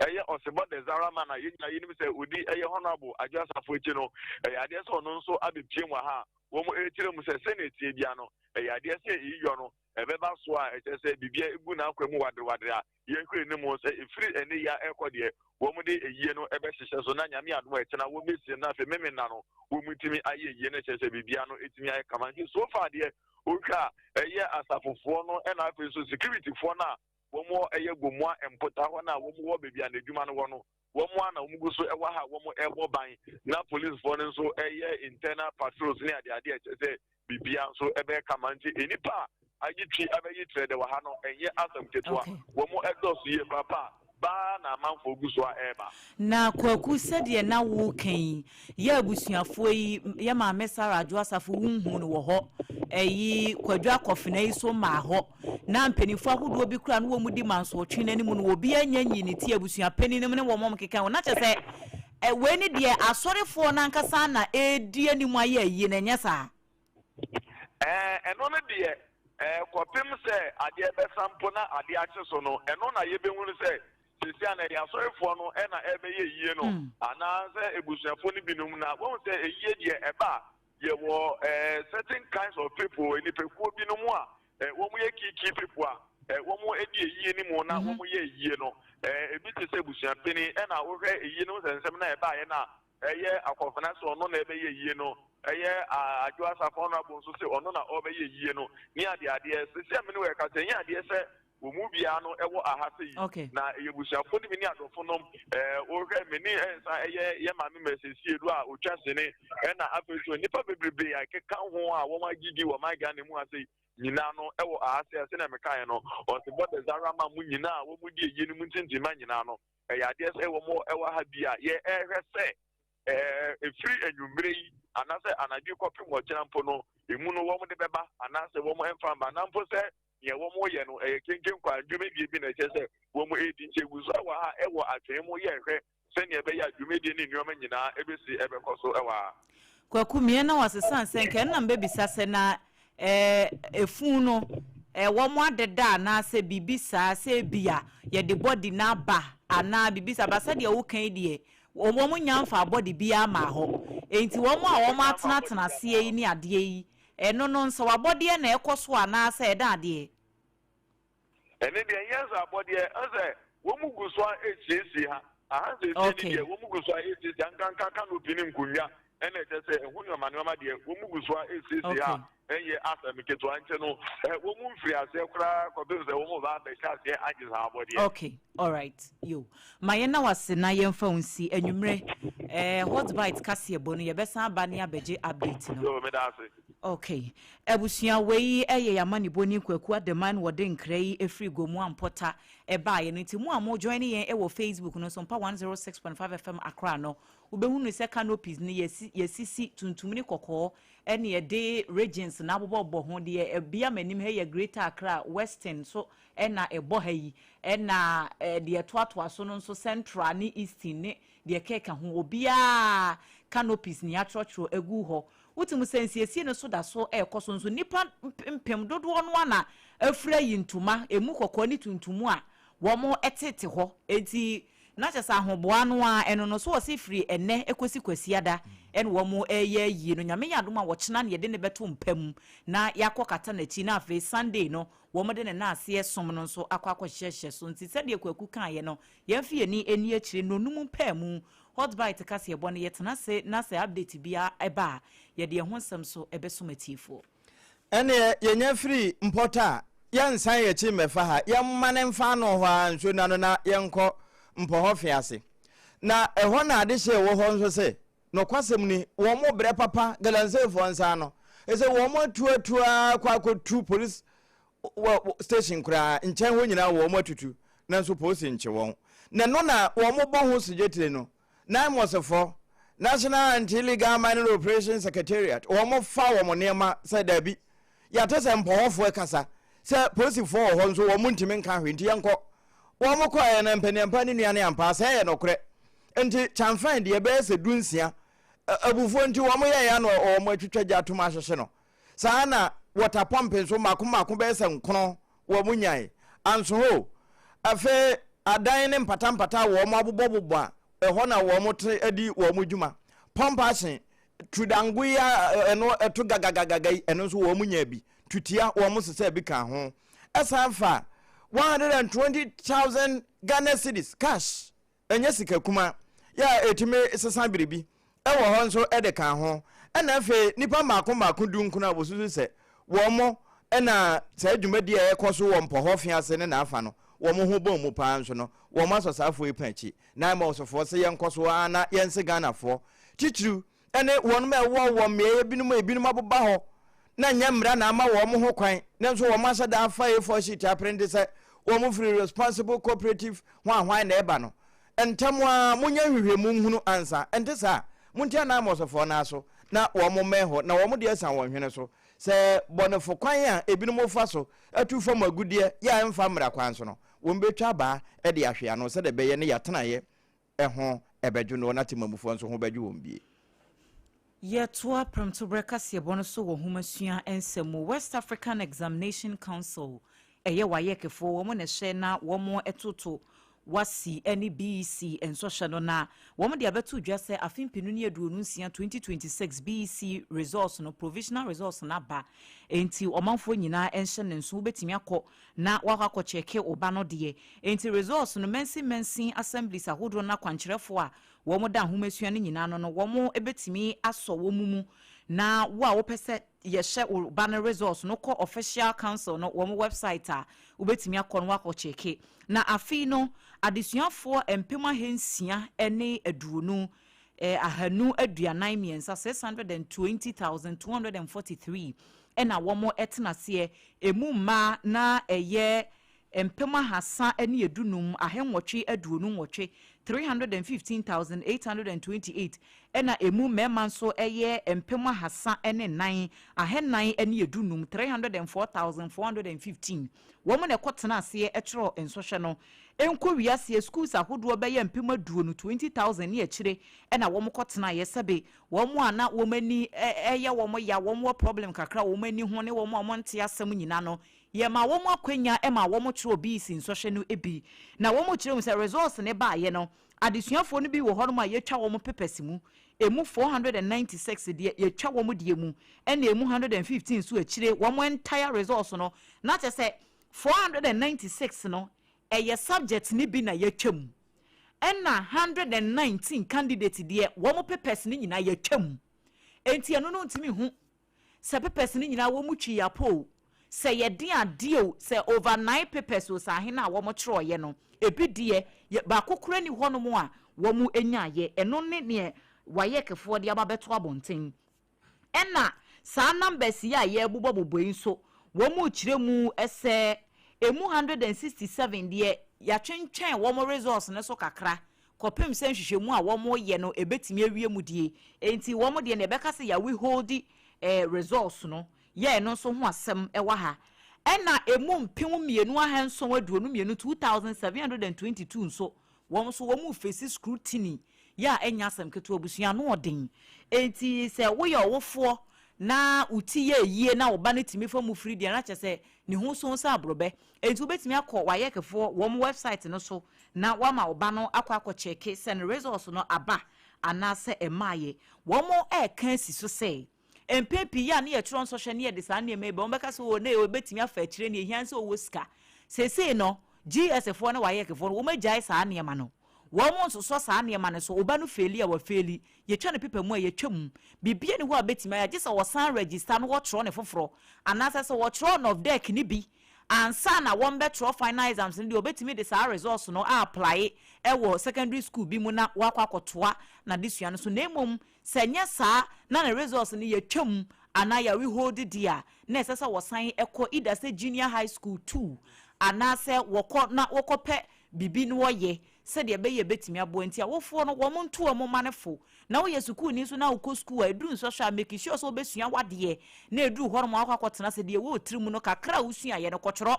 ɛyɛ ɔsebɔ de Zara man a yɛn nyinaa yɛnim sɛ odi ɛyɛ Honourable Adwo Asafo akyi no, ɛyɛ adeɛ sɛ ɔno nso abɛpie mu ha a wɔn ɛrekyerɛ mu sɛ sɛnea etie bia no, ɛyɛ adeɛ sɛ eyiyɔ no ɛbɛba so a ɛkyerɛ sɛ biribi egu n'akwan mu waderewadere a yɛhwɛ anim sɛ efiri ɛne ya ɛkɔ deɛ wɔn de eyie no ɛbɛhyehyɛ so. Na Nyame adom a ɛkyena wɔn bɛsie no, afei memena no wɔn tumi ayɛ yie no, kyerɛ sɛ biribiara no etumi ayɛ kama. Nti so far deɛ wohwɛ a, ɛyɛ asafofoɔ no ɛna afei nso securityfoɔ no a wɔn wɔ ɛyɛ Gomoa Mpota hɔ no a wɔn wɔ baabi a n'adwuma no wɔ no, wɔn a na wɔn gu so ɛwɔ ha wɔn ɛbɔ ban, na policefoɔ no nso ɛyɛ internal patrols ne adeade a ɛkyerɛ sɛ biribiara nso ɛbɛyɛ kama. Nti nnipa a agye twi abɛyi kyerɛ dɛ wɔ ha no ɛnyɛ asɛm ketewa, wɔn ɛdɔɔso yie papa baa na amanfoɔ gu so a ɛreba. Na Kwaku, sɛdeɛ na woka yi, yɛ abusuafoɔ yi, yɛ maame Sara Adwo Asafo wonhu no wɔ hɔ, ɛyi Kwadwo Akɔfena yi so maa hɔ, na mpanimfoɔ ahodoɔ bi kura no wɔn mu di mansotwe n'anim no, obiara nya nyi ne ti abusuapanin no ne wɔn wɔn keka ho. Na kyerɛ sɛ wei ne deɛ asɔrefoɔ n'ankasa na ɛredi anim ayɛ ayie na ɛnyɛ saa? Ɛno no deɛ, kɔpem sɛ adeɛ bɛsa mpo na adeɛ akye so no, ɛno na yɛbɛhunu sɛ sisi a na ɛyɛ asɔrefoɔ no ɛna ɛbɛyɛ yie no anaasɛ ebusuafoɔ no binom. Na wɔn sɛ eyie deɛ ɛba a, yɛwɔ certain kinds of people, nipakuo binom a wɔn yɛ key key people a wɔn edi eyie no mu na wɔn yɛ eyie no. Ebi te sɛ ebusuapanin, ɛna wohwɛ eyie no nsɛnsɛm na ɛbaayɛ na ɛyɛ Akɔfena sɛ ɔno na ɛbɛyɛ yie no, ɛyɛ Adwo Asafo Honourable nso sɛ ɔno na ɔbɛyɛ yie no ne adeɛ adeɛ. Sisi a mene wɔ ɛka sɛ ɛnyɛ adeɛ sɛ wɔn mu biara no ɛwɔ aha sɛ yi, na ɛyɛ busuafoɔ no bi ne adɔfo nom. Wohwɛ me ne ɛnsa ɛyɛ yɛ maame mɛsɛsie do a otwa sene, ɛna afei so nnipa bebrebe a ɛkeka ho a wɔn agye di wɔ man Ghana mu ase nyinaa no ɛwɔ aha sɛ sɛnea mekaeɛ no, ɔsebɔ de Zara ma mu nyinaa a wɔn di eyie no mu ntintima nyinaa no, ɛyɛ adeɛ sɛ wɔn ɛwɔ ha bi a yɛ ɛhwɛ sɛ efiri enwummere yi anaasɛ anadwo kɔpem ɔkyena mpo no emu no wɔn de bɛba anaasɛ wɔn ɛmfa mba, na mpo sɛ nea wɔn yɛ no ɛyɛ kenken kwa dwumadie bi na ɛkyɛ sɛ wɔn edi. Nkyɛn gu so ɛwɔ ha ɛwɔ atwɛn mu yɛ hwɛ sɛnea ɛbɛyɛ a dwumadie ne nneɛma nyinaa ebesi ɛbɛkɔ so ɛwɔ ha. Kwaku mmiɛ na wasesa nsɛ nka ɛnna mbɛbisa sɛ na efun no wɔn adeda anaasɛ biribi saa, sɛ ebia yɛde body n'aba anaa biribi saa ba. Sɛdeɛ woka yi deɛ, wɔn nya nfa body bi ama hɔ, nti wɔn a wɔn atenatena aseɛ yi ne adeɛ yi, ɛno no nso wabɔdeɛ na ɛkɔ so anaasɛ ɛda adeɛ? Ɛne deɛ nyɛ sɛ abɔdeɛ, ɛsɛ wɔn mu gu so a esiesie ha aha sɛ esie ne deɛ, wɔn mu gu so a esiesie nkanka canopy ne nkonnwa, ɛna ɛkyɛ sɛ ɛho nneɛma nneɛma deɛ, wɔn mu gu so a esiesie ha. Ɛnyɛ asɛm ketewa nkyɛn no, wɔn mu mfiri aseɛ koraa kɔpem sɛ wɔn mu ba abɛhyɛ aseɛ agye saa abɔdeɛ. Okay, alright, yo, ma yɛn na wase na yɛmfa wo nsi anwummerɛ Hot Bite kaseɛ bɔ no, yɛbɛsan aba ne abɛgye update no. Yo, meda ase. Okay, abusua, wei ɛyɛ Yamanibɔ ne Kwaku Ademan wɔde nkra yi efiri Gomu Ampɔta ɛbaeɛ no. Nti mo a mo join yɛn ɛwɔ Facebook no so, Mpa 106.5 FM Accra no, wobɛhunu sɛ canopies no yɛsi yɛsisi tuntum ne kɔkɔɔ, ɛne yɛde regions na abobɔbɔ ho. Deɛ ɛbea m'anim ha yɛ Greater Accra, Western so ɛna ɛbɔ ha yi, ɛna deɛ ɛtoatoa so no nso Central ne Eastern ne deɛ kɛka ho. Obiara canopies ne atwerɛtwerɛ agu hɔ. Wotumi sɛ nsiesie no so da so ɛrekɔ so nso, nipa mpem dodoɔ no ana afura yi ntoma emu kɔkɔɔ ne tuntum a wɔn tete hɔ. Eti na kyerɛ sɛ ahoboa no a ɛno no so wɔsi firi ɛnɛ ekosi Kwasiada ɛna wɔn ɛyɛ ayie no. Nyame yɛ adom a, wɔkyena no yɛde ne bɛto mpa mu na yɛakɔ kata n'akyi, na afei Sunday no wɔn de ne naaseɛ som no nso akɔ akɔhyehyɛ so. Nti sɛdeɛ Kwaku kaeɛ no, yɛmfa yɛn ani ani akyire nonum mpaa mu. Hot Bite kaseɛbɔ no, yɛtena se na sɛ update biara ɛba a, yɛde ɛho nsɛm so ɛbɛsom atiefoɔ. Ɛneɛ yɛnya firi Mpɔta a, yɛnsan yɛkyi mmɛfa ha, yɛmma ne mfa ano hɔ a nsuo no ano na yɛnkɔ Mpɔhɔ fe ase. Na ɛhɔ na adehyeɛ wɔ hɔ nso sɛ nokwasɛm ni, wɔn mo brɛ papa galamseyfoɔ nsa ano. Ɛsɛ wɔn mo atuatua kɔ akɔtu police station koraa nkyɛn hɔ nyinaa, wɔn mo atutu, nanso polisi nkye wɔn. Na ɛno na wɔn mo bɔ ho sogyetire no, NAIMOSfoɔ, National Anti-Illegal Mining Operation Secretariat, wɔn mo fa wɔn nneɛma sɛ daabi, yɛate sɛ Mpɔhɔfoɔ kasa sɛ polisifoɔ wɔ hɔ nso wɔn mo ntumi nka hwee, nti yɛnkɔ. Wɔn mo kɔɛ no, mpaniampa ne nua ne ampa sɛ ɛyɛ nokorɛ. Nti kyamfɛn deɛ ɛbɛyɛ sɛ 16 abufuo nti wɔn yɛ ya no, wɔn atwitwa gya atom ahyehye no saa. Na water pump nso mako mako bɛyɛ sɛ 9 wɔn nyae anso hɔ. Afei adan ne mpatampata a wɔn abobɔbobɔ a ɛhɔ na wɔn te adi wɔn dwuma, pump action tudango yi a ɛno ɛto gagagagaga yi, ɛno nso wɔn nya bi tutia, wɔn sesa bi ka ho. Ɛsan fa 120,000 Ghana cedis cash, ɛnyɛ sika kuma yɛ a ɛtumi sesa biribi ɛwɔ hɔ nso ɛde ka ho. Ɛna afei nipa mmaako mmaako 19 a wɔsusu sɛ wɔn mo ɛna saa dwumadi a ɛkɔ so wɔ Mpɔhɔ fi ase ne n'afa no wɔn ho bɔn mu paa nso no, wɔn asɔ saa afoɔ yi pa akyi. Na ɛma ɔsɔfoɔ sɛ yɛnkɔ so ara na yɛnse Ghanafoɔ titiriw ɛne wɔn ma ɛwɔ wɔ mmeaeɛ binom a ebinom aboba hɔ na nyɛ mmara na ama wɔn ho kwan, nanso wɔn ahyɛ da afa A4 sheet aprente sɛ wɔn firi Responsible Cooperative ho ahwan na ɛba no. Ntɛm ara monyɛ nhwehwɛmu nhunu ansa. Ɛnte saa a, monte anammɔsɔfoɔ no aso na wɔn mmɛn hɔ na wɔn de asiane wɔn hwene so sɛ bɔnefo kwan a ebinom fa so atu fam agudeɛ yɛ a ɛmfa mmara kwan so no, wɔbɛtwa abaa de ahwe ano sɛdeɛ ɛbɛyɛ ne yɛatenaeɛ ho ɛbɛdwo no na temamufoɔ nso ho bɛdwo wɔn bie. Yɛtoa prɛmtoberɛ kaseɛbɔ no so wɔ nhomasua nsɛm mu. West African Examination Council, ɛyɛ WAECfoɔ, wɔn na ɛhyɛ na wɔn ɛtoto WASSCE ne BECE nsɔhwɛ no, na wɔn de abɛto dwa sɛ afe 2026 2026 BECE results no, provisional results no aba. Nti ɔmanfoɔ nyinaa nhyɛ ne nso, wobɛtumi akɔ na wakɔ akɔkyɛke wo ba no deɛ. Nti results no, mansin mansin assemblies ahodoɔ no akwankyerɛfoɔ a wɔn da ahomasua no nyinaa no, wɔn bɛtumi asɔ wɔn mu. Na wo a wopɛ sɛ yɛhyɛ wo ba no results no, kɔ official council no wɔn website a wobɛtumi akɔ no wakɔkyɛke. Na afei no, adesuafoɔ 620,243, 620,243, ɛna wɔn tena aseɛ. Emu mmaa na ɛyɛ 315,828, Ɛna emu mmarima nso yɛ 304 415, 304,415. Wɔn na ɛkɔtena aseɛ twerɛ nsɔhwɛ no. Ɛnkɔ wiaseɛ schools ahodoɔ bɛyɛ 20,000, 20,000 ne akyire ɛna wɔn kɔtenaeɛ sɛbe wɔn a na wɔn ani ɛyɛ wɔn ya, wɔn wɔ problem kakra wɔn ani ho ne wɔn a wɔn nte asɛm nyinaa no, yɛma wɔn akwanya ma wɔn twerɛ BECE nsɔhwɛ no bi. Na wɔn kyerɛ mu sɛ results ne baayɛ no, adesuafoɔ no bi wɔ hɔnom a yɛtwa wɔn papers mu. Emu 496 deɛ, yɛtwa wɔn deɛ mu, ɛna emu 115 nso akyire wɔn entire results no. Na kyerɛ sɛ 496 no ɛyɛ subject ne bi na yɛtwa mu, ɛna 119 candidate deɛ, wɔn papers no nyinaa yɛtwa mu. Enti ɛno no ntumi hu sɛ papers no nyinaa wɔn mu twi yapo o, sɛ yɛde adeɛ o, sɛ over nine papers o, sɛ ahene a wɔn twerɛeɛ no ebi deɛ yɛ baako kura ni hɔnom a wɔn nyaayɛ. Ɛno ne neɛ wayɛ kefoɔ de aba bɛto abɔnten. Ɛna saa numbers yi a yɛrebobɔbobɔ yi nso, wɔn mu kyerɛ mu sɛ emu 167 deɛ, yɛatwentwɛn wɔn results no so kakra kɔpem sɛ nhwehwɛmu a wɔn yɛ no ebetumi awie mu die. Enti wɔn deɛ na ɛbɛka sɛ yɛawe hold results no yɛ. Ɛno nso ho asɛm ɛwɔ ha. Ɛna emu 2722, 2722 nso, wɔn nso wɔn mu face scrutiny yɛ a ɛnya asɛm ketewa. Abusua no ɔden, enti sɛ woyɛ ɔwofoɔ na wo ti yɛ yie na wo ba no tumi fa mu firi deɛ, na kyerɛ sɛ ne ho so sɛ aborɔbɛ. Enti wobɛtumi akɔ WAECfoɔ wɔn website no so na wama wo ba no akɔ check sɛ ne results no aba anaasɛ ɛmaayɛ. Wɔn ɛɛka asi so sɛ mpɛn pii a ne yɛtwerɛ nsɔhwɛ ne yɛde saa nneɛma yi bɛ, wɔn bɛka sɛ wɔ ne wɔbɛtumi afa akyire ne ehia sɛ ɔwɔ sika. Seesei no GS foɔ ne WAECfoɔ no, wɔn agyae saa nneɛma no, wɔn nsosɔ saa nneɛma no so. Ɔba no fail a, wafail. Yɛtwa no paper mu a, yɛtwa mu. Biribiara ni hɔ a bɛtumi ayɛ gye sɛ wɔsan register no, wɔtwerɛ ne foforɔ, anaasɛ sɛ wɔtwerɛ NOVDEC ne bi ansa na wɔn bɛtwerɛ final exams no deɛ, wɔbɛtumi de saa results no apply ɛwɔ secondary school bi mu na wakɔ akɔtoa n'adesua no so. Na mmom sɛ nyɛ saa na ne results no yɛtwa mu anaa yɛre hold di a, na ɛsɛ sɛ wɔsan ɛkɔ either sɛ junior high school two anaasɛ wɔkɔ na wɔkɔpɛ biribi no wɔyɛ sɛdeɛ ɛbɛyɛ bɛtumi aboa. Nti awofoɔ no, wɔn nto wɔn mma no fo. Na woyɛ sukuuni nso na wokɔ sukuu a, ɛduru nsɔhwɛ a, make sure sɛ wobɛsua wadeɛ na ɛduru hɔ nom akɔ akɔtena sɛ deɛ ɛwɔ tiri mu no kakra a wosuaeɛ no kɔtwerɛ.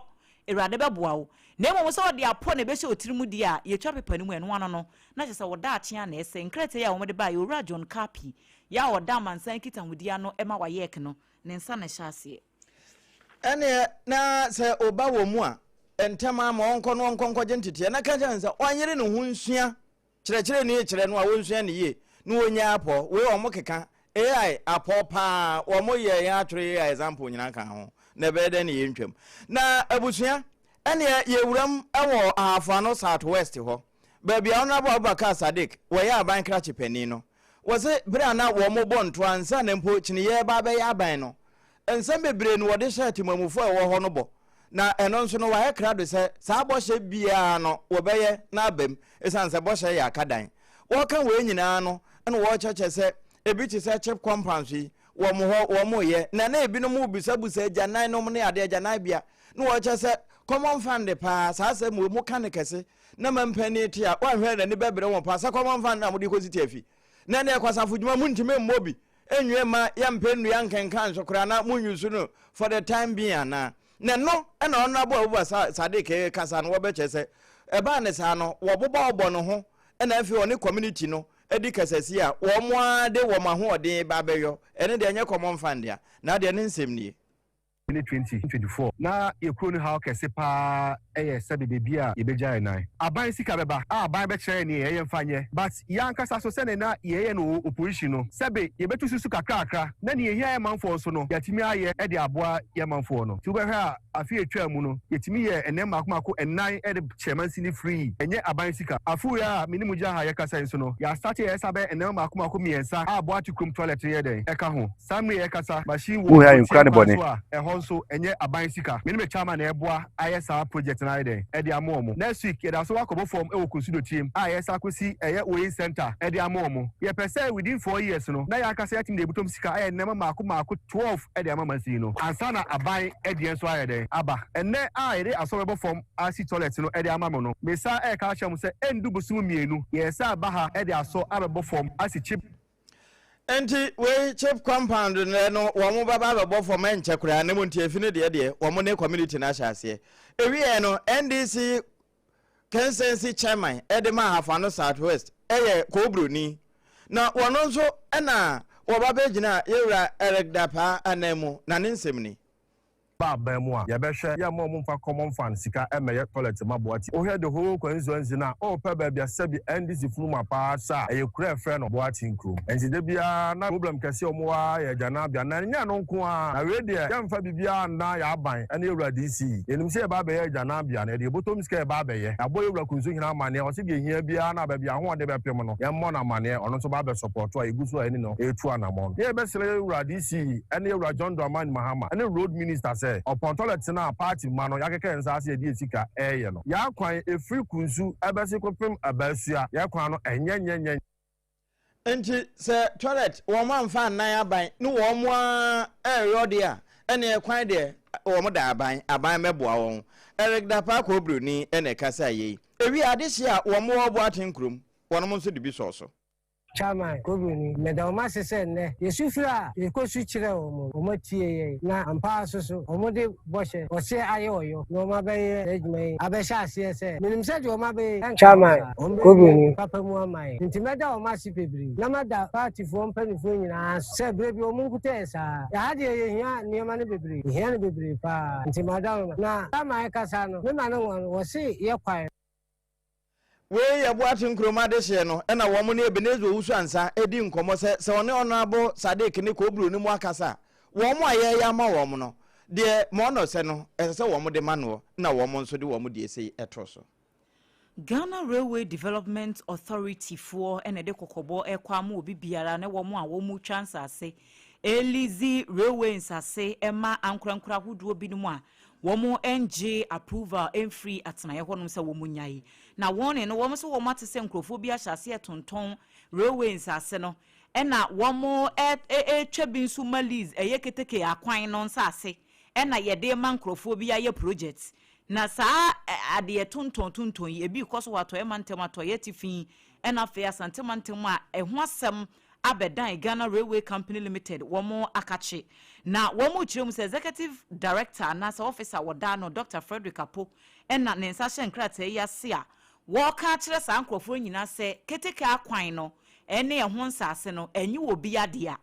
Awurade bɛboa wo. Na mmom sɛ wɔde apɔ na ɛbɛhyɛ otiri mu deɛ a, yɛtwa pepa no mu, ɛno ano no na kyerɛ sɛ wɔda akye a na ɛsɛ. Nkrataa yi a wɔde baeɛ, Owura John Carpi yɛ a ɔda amansan nkitahodie ano ma WAEC no, ne nsa na ɛhyɛ aseɛ. Ɛneɛ na sɛ ɔba wɔ mu a, ntɛm ara ma ɔnkɔ no ɔnkɔ nkɔgye nteteɛ na ka kyerɛ no sɛ ɔnyere ne ho nsua kyerɛkyerɛ ne kyerɛ no a, wɔnsua ne yie na wɔnya apɔ. Wei wɔn keka AI apɔ paa, wɔn yɛ yɛn atwerɛ AI example nyinaa ka ho na ɛbɛyɛ dɛn ne yɛntwam. Na abusua, ɛneɛ yɛwuram ɛwɔ Ahafoano South West hɔ, baabi a Honorable Abubakar Sadiq wɔyɛ aban krakye panin no. Wɔse berɛ a na wɔn bɔ ntoa ansa na mpo kyiniyɛ ba bɛyɛ aban no, nsɛm bebree no wɔde hyɛ temamufoɔ a ɛwɔ hɔ no bɔ. Na ɛno nso no wɔayɛ krado sɛ saa bɔhyɛ biara no wɔbɛyɛ na aba mu, ɛsiane sɛ bɔhyɛ yɛ akadan. Wɔka wei nyinaa no na wɔrekyerɛkyerɛ sɛ ebi te sɛ chip compounds yi wɔn hɔ wɔn yɛ na ebinom rebusabusa agyanan nom ne adeɛ agyananbea, na wɔrekyerɛ sɛ common fund paa saa asɛm wɔ mu ka ne kɛse na ma mpanin te a wɔanhwɛ n'ani bɛbrɛ wɔn paa sɛ common fund na wɔde kɔsi tiafi na ɛne ɛkwasafo dwuma mu ntumi mmɔ bi nwie ma yɛmpɛ nnua nkenkan nso koraa na monyi so no for the time being anaa. Na ɛno ɛna Honorable Abubakar Sadiq kasa no, wɔbɛkyerɛ sɛ ɛbaa ne saa no wɔbobɔ ɔbɔ no ho, ɛna afei ɔne community no adi kasasi a wɔn ara de wɔn ahoɔden ba abɛyɔ. Ɛne deɛ ɛnyɛ common fund a na deɛ ne nsɛm nie. Ne 2024 na yɛ kuro no haw kɛse paa yɛ sɛbe baabi a yɛbɛgya yɛn nan. Aban sika bɛba a, aban bɛkyerɛ yɛn neɛ yɛyɛ mfa nyɛ, but yɛn ankasa so sɛne na yɛyɛ no wɔ opposition no, sɛbe yɛbɛtu susu kakrakra na neɛ ɛhia yɛn manfoɔ nso no yɛatumi ayɛ de aboa yɛn manfoɔ no. Nti wobɛhwɛ a, afe a ɛtwaa mu no yɛtumi yɛɛ nneɛma mmaako mmaako nnan de kyɛɛ mansini free, ɛnyɛ aban sika. Afe wei a me ne mo gyina ha yɛkasa yi nso no, yɛastate yɛsa bɛyɛ nneɛma mmaako mmaako mmiɛnsa a Boakye kurom toilet no yɛ dɛn ɛka ho. Saa mmere yi yɛkasa, machine wɔ Wohia nkura kurotia ne kwan bɔne. so a, ɛhɔ nso ɛnyɛ aban sika. Me ne me chairman na yɛboa ayɛ saa project no ayɛ dɛn ɛde ama wɔn. Next week yɛda so akɔbɔ fam wɔ Kunsu Dotiem a yɛsan akɔsi ɛyɛ weighing centre ɛde ama wɔn. Yɛpɛ sɛ within 4 years no na yɛn ankasa yɛatumi de yɛn bɔtɔm sika ayɛ nneɛma mmaako mmaako 12 de ama mansini no ansa na aban deɛ nso ayɛ dɛn aba. Ɛnnɛ a yɛde asɔ bɛbɔ fam asi toilet no de ama mo no, mesan ɛreka akyerɛ mo sɛ ɛndu bosom 2 yɛresan aba ha de asɔ abɛbɔ fam asi chip. Nti wei chip compound nnɛ no wɔn bɛba abɛbɔ fam ɛnkyɛ koraa na mmom tiafi no deɛ deɛ wɔn ne community no ahyɛ aseɛ. Ɛwieɛ no NDC constituency chairman de ma Ahafo-Ano South West yɛ Koobroni na wɔn nso na wɔba bɛgyina Yɛwura Eric Dapaah anan mu na ne nsɛm ni. Ba aban mu a, yɛbɛhwɛ, yɛmma ɔmo mfa common fund sika mmɛyɛ toilet mma Boakye. Wohwɛ the whole constituency no a, wopɛ baabi a sɛbi NDC funuma paa hyɛ a, ɛyɛ kuro a yɛfrɛ no Boakye nkurom. Nti da biara na problem kɛseɛ a ɔmo wɔ ara yɛ agyananbea. Na ɛnyɛ ɛno nko ara, na wei deɛ yɛmfa biribiara nna yɛn aban ne yɛwura DC yi. Yɛnim sɛ yɛba abɛyɛ agyananbea no, yɛde yɛbɔtɔm sika yɛba abɛyɛ. Yɛabɔ yɛwura Kunsu Hene amaneɛ, ɔse deɛ ɛhia biara no a baabi a ahoɔden bɛpem no, yɛmmɔ no amaneɛ, ɔno nso ba abɛ support a yɛgu so a yɛne no retu anamɔn. Ne yɛbɛsrɛ yɛwura DC ne yɛwura John Dramani Mahama ne road minister sɛ ɔpɔn toilet no a party mma no yɛakeka yɛn nsa ase yɛde yɛn sika reyɛ no. Yɛn kwan ɛfiri Kunsu ɛbɛse kɔpem Abaasua yɛn kwan no ɛnyɛ nyɛ nyɛ. Nti sɛ toilet wɔn amfa annan aban ne wɔn ara reyɔ deɛ a, ɛneɛ kwan deɛ wɔn da aban, aban mmɛboa wɔn. Eric Dapaah Koobroni na ɛkasaa yei. Ɛwie adehyeɛ a wɔn wɔ Boateng kurom, wɔnom nso de bi sɔɔ so. Chairman, Kobeni, meda wɔn ase sɛ nnɛ yɛsu frɛ a yɛkɔsu kyerɛɛ wɔn no, wɔatie yɛn, na ampa ara nso so wɔde bɔhyɛ ɔseɛ ayɛ ɔyɔ na wɔabɛyɛ saa adwuma yi abɛhyɛ aseɛ sɛ menim sɛ deɛ wɔabɛyɛ yi ɛnka Chairman, hɔ saa, wɔbɛwie Kobeni. papa mu ama yɛn. Nti mɛda wɔn ase bebree na mada partyfoɔ mpaninfoɔ nyinaa ase sɛ berɛ bi wɔn nkuta yɛn saa. Ɛha deɛ yɛhia nneɛma no bebree, yɛhia no bebree pa ara, nti mada wɔn na Chairman kasa no, mema no nwa no, wɔse yɛ kwan. Wei yɛ Boakye Nkrumah adehyeɛ no na wɔn ne Ebenezer Owusu Ansah redi nkɔmmɔ sɛ sɛ ɔne Honourable Sadiq ne Kobro no mu akasa a, wɔn a yɛreyɛ ama wɔn no, deɛ ma ɔnɔ sɛ no, ɛsɛ sɛ wɔn de ma noɔ na wɔn nso de wɔn deɛ sei to so. Ghana Railway Development Authority foɔ na ɛde kɔkɔbɔ rekɔ ama obi biara ne wɔn a wɔretwa nsase, release railway nsase ma ankorankoro ahodoɔ binom a Wɔn ngyee approval mfirii atenaeɛ hɔnom sɛ wɔn nyae. Na wɔn no, wɔn nso wɔn ate sɛ nkurɔfoɔ bi ahyɛ aseɛ retontɔn railway nsase no, ɛna wɔn retwa bi nso ma lease, ɛyɛ keteke akwan no nsase ɛna yɛde rema nkurɔfoɔ bi ayɛ project. Na saa adeɛ tontɔn tontɔn yi, ebi rekɔ so wɔ Atɔeɛ mantam, Atɔeɛ Atifi, ɛna afei Asante mantam a ɛho asɛm abɛdan Ghana Railway Company Limited wɔn akakye. Na wɔrekyerɛ mu sɛ Executive Director anaasɛ Officer a wɔda ano, Dɔkta Frederick Apo na ne nsa hyɛ nkrataa yi ase a wɔreka akyerɛ saa nkorɔfoɔ nyinaa sɛ keteke akwan no ne ɛho nsaase no ɛnyɛ obi dea.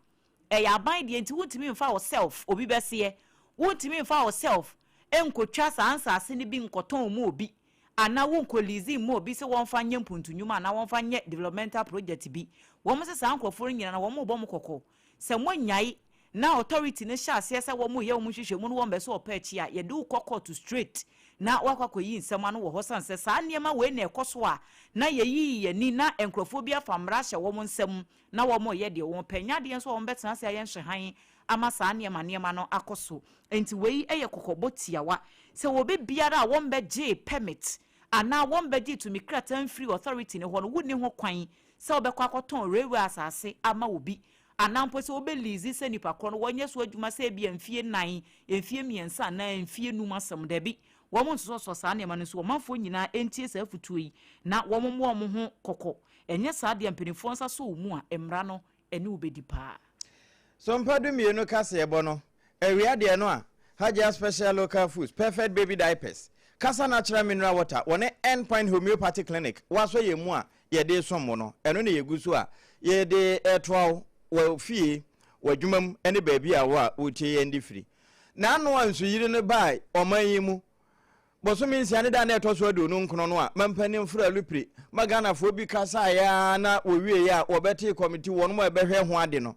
Ɛyɛ aban deɛ nti wontumi mfa wo self, obi bɛseɛ, wontumi mfa wo self nkɔtwa saa nsaase no bi nkɔtɔn mu obi anaa wonkɔ lease mma obi sɛ wɔmfa nyɛ mpuntu nnwuma anaa wɔmfa nyɛ developmental project bi. Wɔn se saa nkorɔfoɔ no nyinaa no wɔn rebɔ mo kɔkɔ sɛ monnyae na authority no hyɛ aseɛ sɛ wɔn reyɛ wɔn nhwehwɛmu no wɔn bɛsɔ ɔpɛ akyi a yɛde wo kɔ court straight na woakɔ akɔyi nsɛm ano wɔ hɔ sane sɛ saa nneɛma wei na ɛkɔ so a na yɛyiyi yɛn ani na nkorɔfoɔ bi afa mmara ahyɛ wɔn nsam na wɔn reyɛ deɛ wɔn pɛ. Nyɛ adeɛ nso a wɔn bɛtena ase ayɛ nhwɛhan ama saa nneɛma nneɛma no akɔ so. Enti wei yɛ kɔkɔbɔ tiawa sɛ obi biara a wɔmmɛgyee permit anaa wɔmmɛgyee tumi krataa mfirii authority no hɔ no, wonni ho kwan sɛ wobɛkɔ akɔtɔn railway asase ama obi anaa mpo sɛ wobɛ lease sɛ nipa korɔ no wɔnyɛ so adwuma sɛ ebia mfie nnan, mfie mmiɛnsa anaa mfie num asɛm. Dabi, wɔn nsosɔsosɔ saa nneɛma no nso. Ɔmanfoɔ nyinaa ntie saa afutuo yi na wɔmmɔ wɔn ho kɔkɔ. Ɛnyɛ saa deɛ a mpanimfoɔ nsa sɔ wo mu a, mmara no ne wo bɛdi paa. Sompa dumienu kaseɛbɔ no, awia deɛ no a, Hajia Special Local Foods, Perfect Baby Diapers, Kasa Natural Mineral Water, wɔne End Point Homeopathy Clinic wɔasɔ yɛn mu a yɛde resom wo no, ɛno na yɛgu so a yɛde retoa wo wɔ fie, w'adwuma mu ne baabi a wo a woretie yɛn de firi. N'ano a nsuyiri no baa ɔman yi mu Bosome nsia ne da a na ɛtɔ so 29 no a mampanin Frɛ Alupri ma Ghanafoɔ bi kasaeɛ ara na wɔwieeɛ a wɔbɛtee kɔmiti wɔnom a ɛbɛhwɛ ho ade no.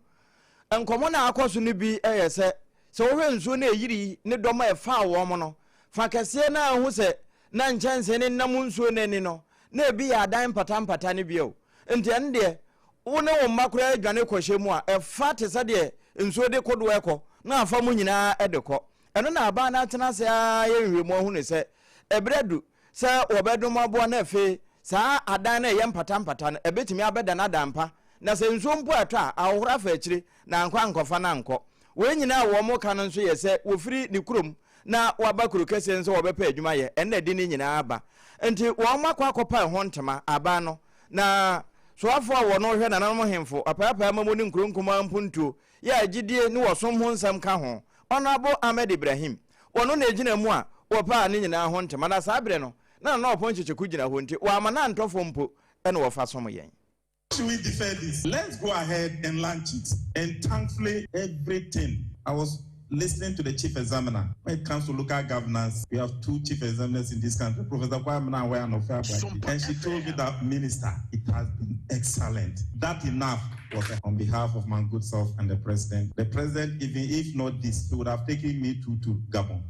Nkɔmmɔ no a akɔ so no bi yɛ sɛ, sɛ wohwɛ nsuo no a ɛyirii ne dɔm a ɛfaa wɔn no fa kɛseɛ no a wohu sɛ na nkyɛnsee no nam nsuo no ani no, na ebi yɛ adan mpatampata no bi o. Nti ɛno deɛ wo ne wo mma koraa dwane kɔhyɛ mu a, ɛfa te sɛ deɛ nsuo de kodoɔ rekɔ na afa mo nyinaa de kɔ. Ɛno na aban no atena ase ara ayɛ nhwehwɛmu ahunu sɛ ɛberɛ adu sɛ wɔbɛdom aboa na afei saa adan no a ɛyɛ mpata mpata no ɛbɛtumi abɛdan adan pa na sɛ nsuo mpo ɛtɔ a ahohoro afa akyire na ankɔ ankɔfa no ankɔ. Wei nyinaa a wɔka no nso yɛ sɛ wɔfiri ne kurom na wɔaba kuro kɛseɛ no sɛ wɔbɛpɛ adwuma yɛ ɛno na ɛde ne nyinaa ba. Nti wɔn akɔ akɔpa ɛho ntoma aban no na. Soafoɔ a wɔno hwɛ nananom hemfo, apaapaa amammuo ne nkuro nkumaa mpuntuo, yɛ a gyidie ne wɔsom ho nsɛm ka ho, Honourable Ahmed Ibrahim, wɔno na ɛgyina mu a wɔpaa ne nyinaa ho ntoma na saa berɛ no na Nana Ɔpɔn Kyekyeku gyina hɔ nti wɔamma no antɔ fam mpo na wɔfa som yɛn. Should we defer this? Let's go ahead and launch it. And thankfully, everything. I was listening to the chief examiner. When it comes to local governance, we have two chief examiners in this country, Professor Kwame Nahwe and she told me that, Minister, it has been excellent. That enough was on behalf of my good self and the president. The president, even if not this, he would have taken me to, to Gabon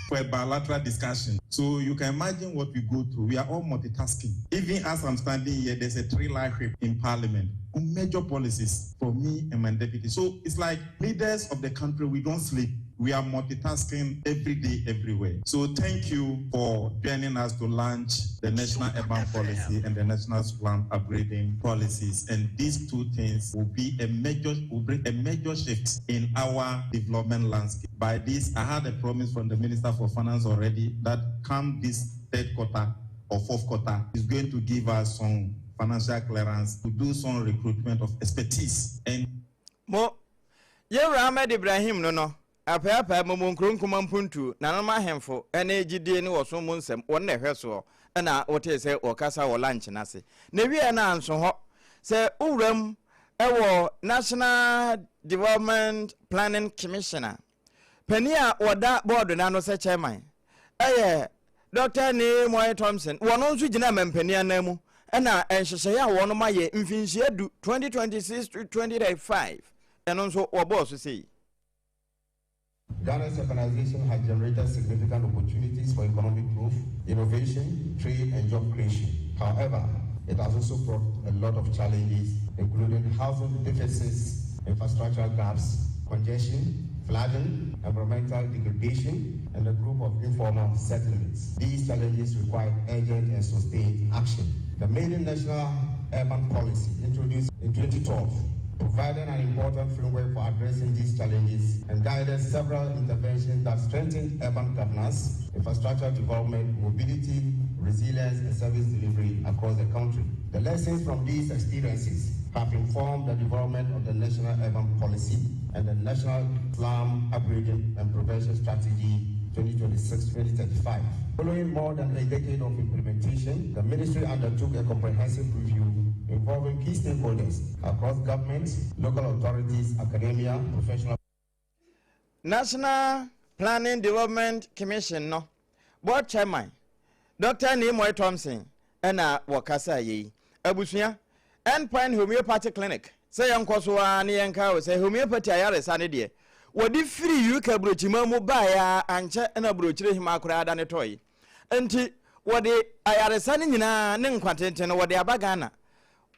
for a bilateral discussion. So you can imagine what we go through. We are all multitasking. Even as I'm standing here, there's a three-line whip in parliament on major policies for me and my deputy. So it's like leaders of the country, we don't sleep. We are multitasking every day, everywhere. So thank you for joining us to launch the National Urban Policy and the National Slum Upgrading Policies. And these two things will be a major, will bring a major shift in our development landscape. By this, I had a promise from the Minister for Finance already that come this third quarter or fourth quarter is going to give us some financial clearance to do some recruitment of expertise. And Mo, Yɛwura Ahmed Ibrahim no no, apaeapae momo nkuro nkuma mpuntuo, nananom ahemfo ne gyidie ne wɔsom mu nsɛm, wɔn na ɛhwɛ soɔ, ɛna wotee sɛ wɔkasa wɔ lunch no ase. Na wieɛ no anso hɔ, sɛ wowura mu wɔ National Development Planning Commission a, panin a wɔda bɔɔdo no ano sɛ chairman yɛ Dɔkta Nii Moy Thompson. Wɔn nso gyina mampanin anan mu na nhyehyɛeɛ a wɔn ayɛ mfinhyia du 2026 to 2035 ɛno nso wɔbɔɔ so sei. Ghana's urbanization has generated significant opportunities for economic growth, innovation, trade, and job creation. However, it has also brought a lot of challenges, including housing deficits, infrastructural gaps, congestion, flooding, environmental degradation, and the group of informal settlements. These challenges require urgent and sustained action. The maiden national urban policy introduced in 2012 provided an important framework for addressing these challenges and guided several interventions that strengthened urban governance, infrastructure development, mobility, resilience, and service delivery across the country. The lessons from these experiences have informed the development of the National Urban Policy and the National Slum Upgrading and Prevention Strategy 2026-2035. Following more than a decade of implementation, the ministry undertook a comprehensive review involving key stakeholders across government, local authorities, academia, professional. National Planning Development Commission no board chairman Dr. Nimoy Thompson ɛna wɔkasa yei. Abusua, Endpoint Homeopathy Clinic sɛ yɛnkɔ so ara ne yɛnka o sɛ homeopathy ayaresa ne deɛ wɔde firi UK aburokyima mu baeɛ a ankyɛ na aburokyire hema koraa da ne tɔe. Nti wɔde ayaresa no nyinaa ne nkwa tenten no wɔde aba Ghana.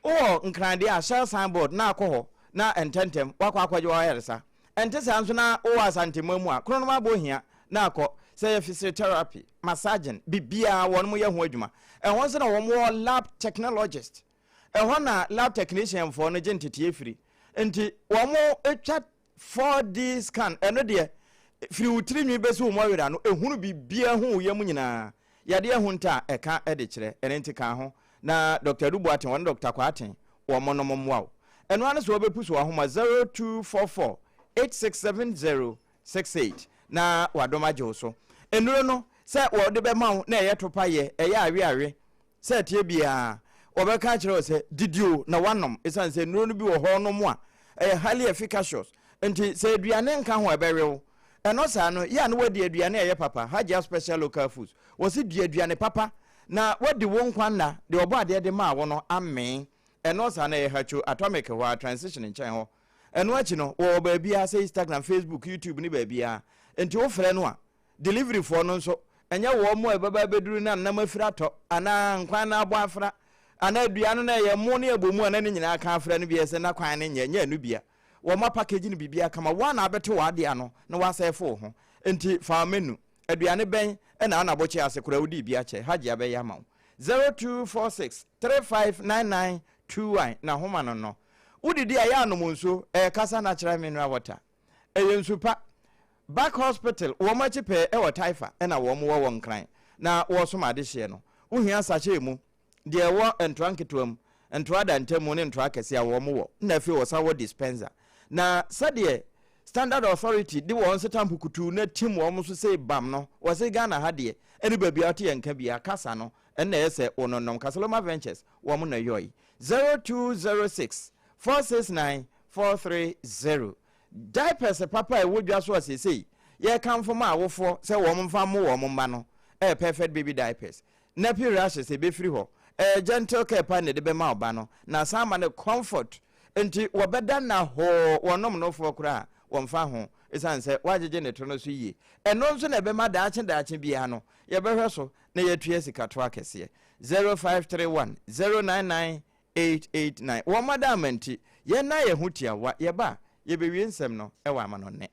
Wowɔ Nkran deɛ a Shell signboard na akɔ hɔ na ntɛntɛm woakɔ akɔgye w'ayaresa. Ɛnte saa nso na wowɔ Asanteman mu a Kronom abɔ hia na akɔ. Sɛ ɛyɛ physiotherapy, massaging, biribiara wɔnom yɛ ho adwuma. Ɛhɔ nso na wɔn wɔ lab technologist. Ɛhɔ na lab technician foɔ no gye nteteɛ firi. Nti wɔn twa 4D scan, ɛno deɛ firi wo tiri nwi bɛsi wo mɔwerɛ ano, ɛhunu biribiara hu wo yam nyinaa. Yadeɛ ahunta a ɛka de kyerɛ, ɛno nti ka ho na Dɔkta Adu Boateng wɔne Dɔkta Kwarteng wɔn nom mmoa wo. Ɛno ara ne sɛ wɔbɛpusu w'ahoma 0244 8670 68 na w'adom agye wo so. Nnuro no sɛ wɔde bɛma wo na ɛyɛ topa yɛ, ɛyɛ awe awe, Sɛ ɛteɛ biara, wɔbɛka akyerɛ wo sɛ, Didi o, na woanom, esiane sɛ nnuro no bi wɔ hɔ nom a, ɛyɛ highly efficacious, nti sɛ aduane nka ho a, ɛbɛwe wo. Ɛno saa no, yɛ a na woadi aduane a ɛyɛ papa, Hajia Special Local Foods, wɔse di aduane papa na woadi wo nkwa nna, deɛ Ɔbɔadeɛ de maa wo no amee. Ɛno saa no, ɛyɛ Hacho Atomic hɔ ara, Transition nkyɛn hɔ. Ɛno akyi no, wɔwɔ baabiara sɛ Instagram, Facebook, YouTube ne baabiara. Nti wofrɛ no a, Delivery foɔ no nso, ɛnyɛ wɔn mo a ɛbɛba abɛduru na nam afiri atɔ, anaa nkwan no abɔ afra, anaa aduane no na ɛyɛ mo ne ɛbɔ mu a na ne nyinaa ka afra no bi ɛsɛ na kwan no nyɛ, nyɛ ɛno bia. Wɔn apackage no biribiara kama, wo ara na abɛte w'adeɛ ano na woasɛɛfo wo ho. Nti fa wo menu. Aduane bɛn na wo na bokye ase koraa wodii bi akyɛ? Hajia bɛyɛ ama wo. 0246 3599 21 na homa no no. Wodidi a yɛ a nom nsuo, ɛyɛ kasa natural mineral water. Ɛyɛ nsu pa. Back Hospital, wɔn akyi pɛɛ wɔ Taifa na wɔn wɔ wɔ Nkran na wɔresom adehyeɛ no. Wohia sachet mu, deɛ ɛwɔ ntoa nketewa mu, Ntoa da ntamu ne ntoa akɛseɛ a wɔn wɔ, na afei wɔsan wɔ dispenser. Na sɛdeɛ Standard Authority de wɔn setampo kutuu no atim wɔn so sei bam no, wɔse Ghana ha deɛ, ɛne baabi a wote yɛn nka biara, kasa no, ɛnna ɛyɛ sɛ wononom. Kasaloma Ventures, wɔn na ɛyɔe. 0206 469 430. Diapers papa a ɛwɔ dwa so a seesei yɛrekamfo ma awofoɔ sɛ wɔn mfa mmo wɔn mma no yɛ Perfect Baby Diapers. Nappy rashes ɛbɛfiri hɔ. Ɛyɛ gentle care pa na ɛde bɛma wo ba no na asan ama no comfort nti wɔbɛda nnahɔɔ wɔnom nofoɔ koraa a wɔmfa ho ɛsiane sɛ woagyegye ne to no so yie. Ɛno nso na ɛbɛma daakye daakye biara no yɛbɛhwɛ so na yɛatua sikatoɔ akɛseɛ. 0531 099 889 Wɔn adaama nti yɛnna yɛn ho tiawa yɛba a yɛbɛwie nsɛm no wɔ amanɔnne.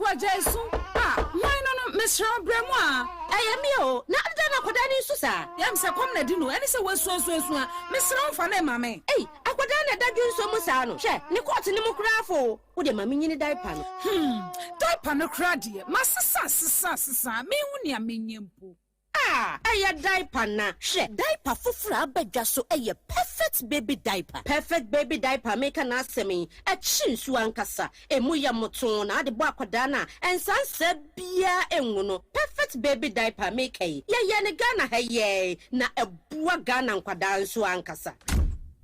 Wo agyae su a, hwan no no, mesrɛ wo brɛ mu a. Ɛyɛ me o, na adɛn na akwadaa no resu saa? Yam sɛ kɔm na di no, ɛne sɛ wasuasuasua, mesrɛ wo fa no ma me. Ei, akwadaa na ɛda dwonsɔ mu saa no, hwɛ, ne kɔɔto no mu koraa afɔ o. Wo deɛ ma menyini diaper no. Hmm, diaper no koraa deɛ, masesa sesa sesa, menhu nea menyɛ mpo. Ah, ɛyɛ diaper na. Hwɛ, diaper foforɔ a aba dwa so yɛ Perfect Baby Diaper. Perfect Baby Diaper a mereka n'asɛm yi, ɛkye nsuo ankasa. Emu yɛ motoo na ade bɔ akwadaa no a, nsansaa biara ngu no. Perfect Baby Diaper a mereka yi, yɛyɛɛ no Ghana ha yi ara na ɛboa Ghana nkwadaa nso ankasa.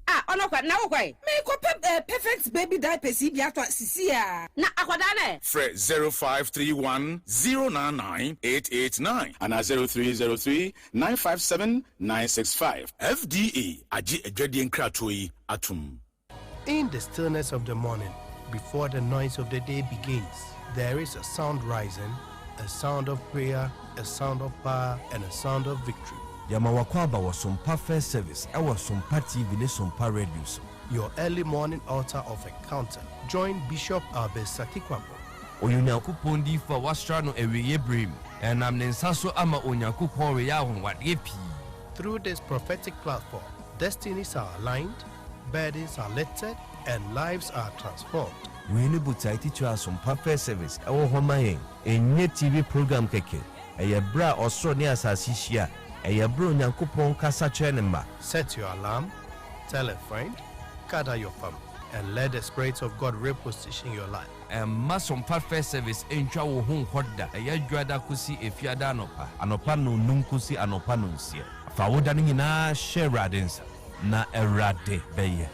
Ah, ɔno kwa, na wokɔ ɛ? Merekɔpɛ eh, Perfect Baby Diapers yi bi atɔ sisi a. Na akwadaa no ɛ? Frɛ 0531 099 889 anaa 0303 957 965. FDA agye adwadie nkratoɔ yi atom. In the stillness of the morning, before the noise of the day begins, there is a sound rising, a sound of prayer, a sound of power, and a sound of victory. Yɛma w'akwaaba wɔ Sompa First Service ɛwɔ Sompa TV ne Sompa Radio so. Your early morning altar of encounter. Join Bishop Albert Sakikwambo. Ɔyɛ Onyankopɔn diyifo a wɔasra no awieeɛ berɛ mu, na ɛnam ne nsa so ama Onyankopɔn reyɛ anwanwadeɛ pii. Through this prophetic platform, destinies are aligned, burdens are lifted, and lives are transformed. Wei ne botae titire a Sompa First Service wɔ hɔ ma yɛn. Ɛnyɛ TV program kɛkɛ. Ɛyɛ berɛ a ɔsoro ne asase hyia. Ɛyɛ berɛ a Onyankopɔn kasa kyerɛ ne mma. Set your alarm, tell a friend, gather your family, and let the Spirit of God reposition your life. Mma Sompa First Service ntwa wo ho nkɔ da. Ɛyɛ Dwoada kosi Efiada anɔpa. Anɔpa nnɔnnum kosi anɔpa nnɔnsia. Fa wo da no nyinaa hyɛ Awurade nsa, na Awurade bɛyɛ.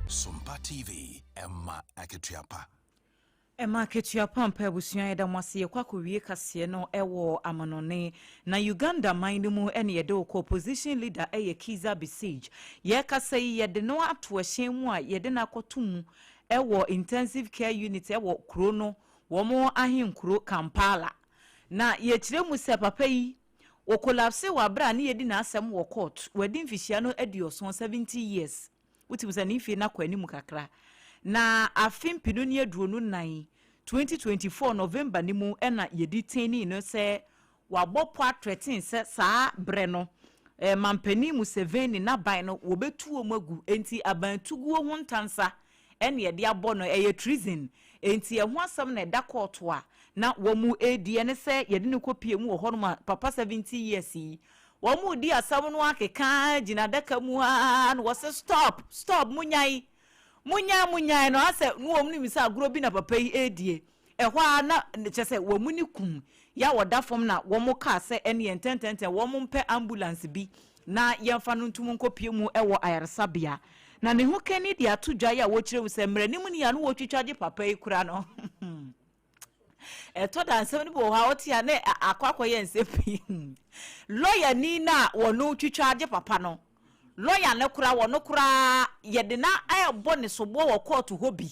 Sompa TV, ɛma akatua pa. Ɛma akatua pa ampa abusua yɛda mo ase yɛkɔ akɔwie kaseɛ no ɛwɔ amanɔne na Uganda man no mu ɛne yɛde wo kɔ opposition leader ɛyɛ Kizza Besigye yɛkasa yi yɛde no ato ɛhyɛn mu a yɛde no akɔto mu ɛwɔ intensive care unit ɛwɔ kuro no wɔn ahenkuro Kampala na yɛkyerɛ mu sɛ papa yi wɔ collapse wɔ abere a ne yɛdi n'asɛm wɔ court wadi mfihyia no aduɔson 70 years Wotumi sɛ ne mfie no akɔ anim kakra. Na afe mpenu ne 24, 2024 November no mu na yɛdi tenii no sɛ wabɔ pɔ atrɛten sɛ saa berɛ no eh, Mampanin Museveni n'aban no wɔbɛtu wɔn agu. Enti abantuguo ho ntansa ɛne yɛde abɔ no, ɛyɛ treason. Enti ɛho asɛm na ɛda kɔɔto a na wɔn redi ɛne sɛ yɛde no kɔpie mu wɔ hɔnom a papa 70 years yi Wɔredi asɛm no akeka ara gyina adaka mu ara na wɔse stop, stop, monyae, monyae, monyae no asɛ no wɔn nim sɛ agorɔ bi na papa yi redie. Ɛhɔ ara na kyɛ sɛ wɔn ni kum ya wɔda fam na wɔn kaa sɛ ɛneɛ ntɛntɛntɛn wɔn mpɛ ambulance bi na yɛmfa no ntum nkɔpie mu wɔ ayaresabea. Na ne ho kani de ato dwa yi a wɔkyerɛ mu sɛ mmaranimni a na wɔtwitwa gye papa yi kora no Ɛtɔ da nsɛm no bi wɔ hɔ a wote a na akɔ akɔyɛ nsɛm pii. Lɔyani no a wɔno twitwa agye papa no, lɔya no koraa wɔno koraa yɛde no ɛrebɔ ne soboɔ wɔ kɔɔto hɔ bi.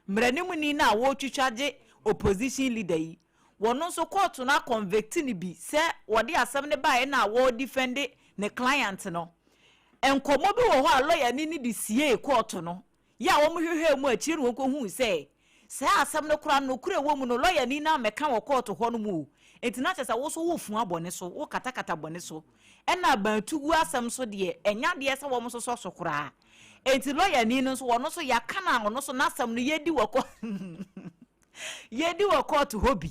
Mmaranimni no a wɔretwitwa gye opposition leader yi, Wɔno nso kɔɔto no aconvict no bi sɛ wɔde asɛm no baeɛ na wɔredefend ne client no. Nkɔmmɔ bi wɔ hɔ a lɔyani no de siee kɔɔto no, yɛ a wɔhwehwɛɛ mu akyire na wɔkɔhuu sɛ saa asɛm no koraa no nokorɛ wɔ mu no, lɔyani no ammɛka wɔ kɔɔto hɔ nom o. Enti na kyerɛ sɛ wo nso wofua bɔne so, wokatakata bɔne so. Ɛna abantuguo asɛm nso deɛ, ɛnyɛ adeɛ sɛ wɔsosɔ so koraa. Enti lɔyani no nso, ɔno nso yɛaka no a ɔno nso n'asɛm no yɛdi wɔ kɔ yɛdi wɔ kɔɔto hɔ bi.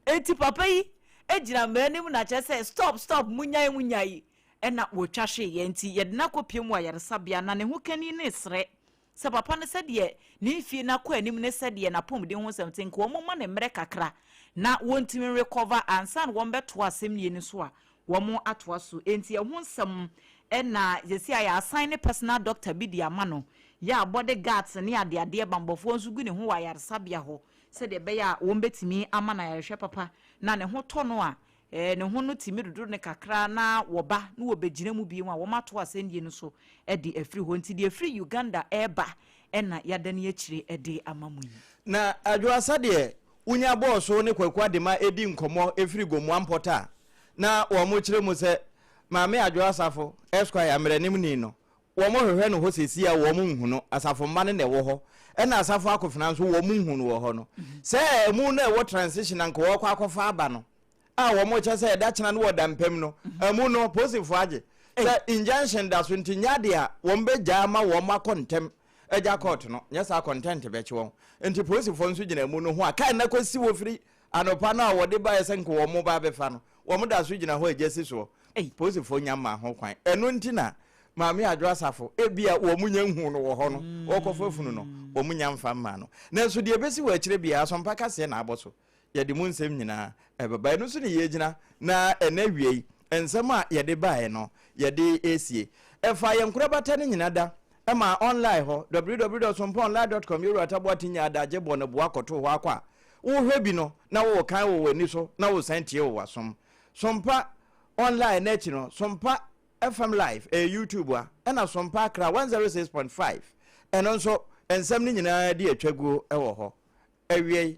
Enti papa yi gyina mmara no mu na kyerɛ sɛ stop stop monyae monyae ɛna wɔtwa hweeɛ. Enti yɛde no akɔpie mu wɔ ayaresabea na ne ho kani no resrɛ sɛ papa no sɛdeɛ ne mfie no akɔ anim ne sɛdeɛ n'apɔmuden ho nsɛm te nka wɔn mma no mmerɛ kakra na wɔntumi nrekɔva ansa na wɔbɛtoa asɛmnie no so a wɔn atoa so. Enti ɛho nsɛm na seesei a yɛasan ne personal doctor bi de ama no, yɛ a body guards ne adeadeɛ banbɔfoɔ nso gu ne ho wɔ ayaresabea hɔ sɛdeɛ ɛbɛyɛ a wɔbɛtumi ama no ayarehwɛ papa na ne ho tɔ no a ne ho no tumi dodoro no kakra na wɔba na wɔbɛgyina mu bio a wɔato asɛnnie no so de afiri hɔ. Nti deɛ ɛfiri Uganda reba na yɛadane akyire de ama mo yi. Na Adwoa sɛdeɛ wonya bɔɔ so ne Kwaku Adema redi nkɔmmɔ firi Gomoa Mpɔta a na wɔkyerɛ mu sɛ Maame Adwoa Asafo, Esquire, mmaranimni no, Wɔhwehwɛ no hɔ seesei a wɔnhu no, asafo mma no na ɛwɔ hɔ, ɛna asafo akofena nso wɔnhu no wɔ hɔ no. Sɛ ɛmu no a ɛwɔ transition a nka wɔkɔ akɔfa aba no a wɔkyɛ sɛ ɛda kyena no wɔ dampam no, ɛmu no polisifoɔ agye sɛ injunction da so nti nyɛ adeɛ a wɔbɛgyaa ma wɔn akɔ ntɛm agya court no, nyɛ saa content bɛkye wɔn. Nti polisifoɔ nso gyina ɛmu no ho a kaa nna kɔsi wɔ firi anɔpa no a wɔde baeɛ sɛ nka wɔn ba abɛfa no, wɔn da so gyina hɔ a gya si soɔ. Polisifoɔ nya mmaa ho kwan. Ɛno nti na Maame Adwo Asafo, ebia wɔn nya nhuu no wɔ hɔ no, wɔrekɔfa funu no, wɔn nya mfa mmaa no. Nanso deɛ ɛbɛsi wɔ akyire biara, Asɔmpa kaseɛ na abɔ so. Yɛde mu nsɛm nyinaa ɛbɛba. Ɛno nso ne yɛgyina na ɛnɛ awia yi, nsɛm a yɛde baeɛ no, yɛde resie. Ɛfa yɛn nkorabata no nyina da ma online hɔ, www.sompaonline.com, Yɛwura Taboate nyaa adagye bɔ no boa kɔtoo hɔ akɔ a, wohwɛ bi no na worekan wɔ w'ani so na woresan tie wɔ w'asom. Sompa Online no akyi no, Sompa FM Live, ɛyɛ YouTube a, ɛna Sompa Accra 106.5, ɛno nso nsɛm no nyinaa di atwaguo wɔ hɔ. Awiei.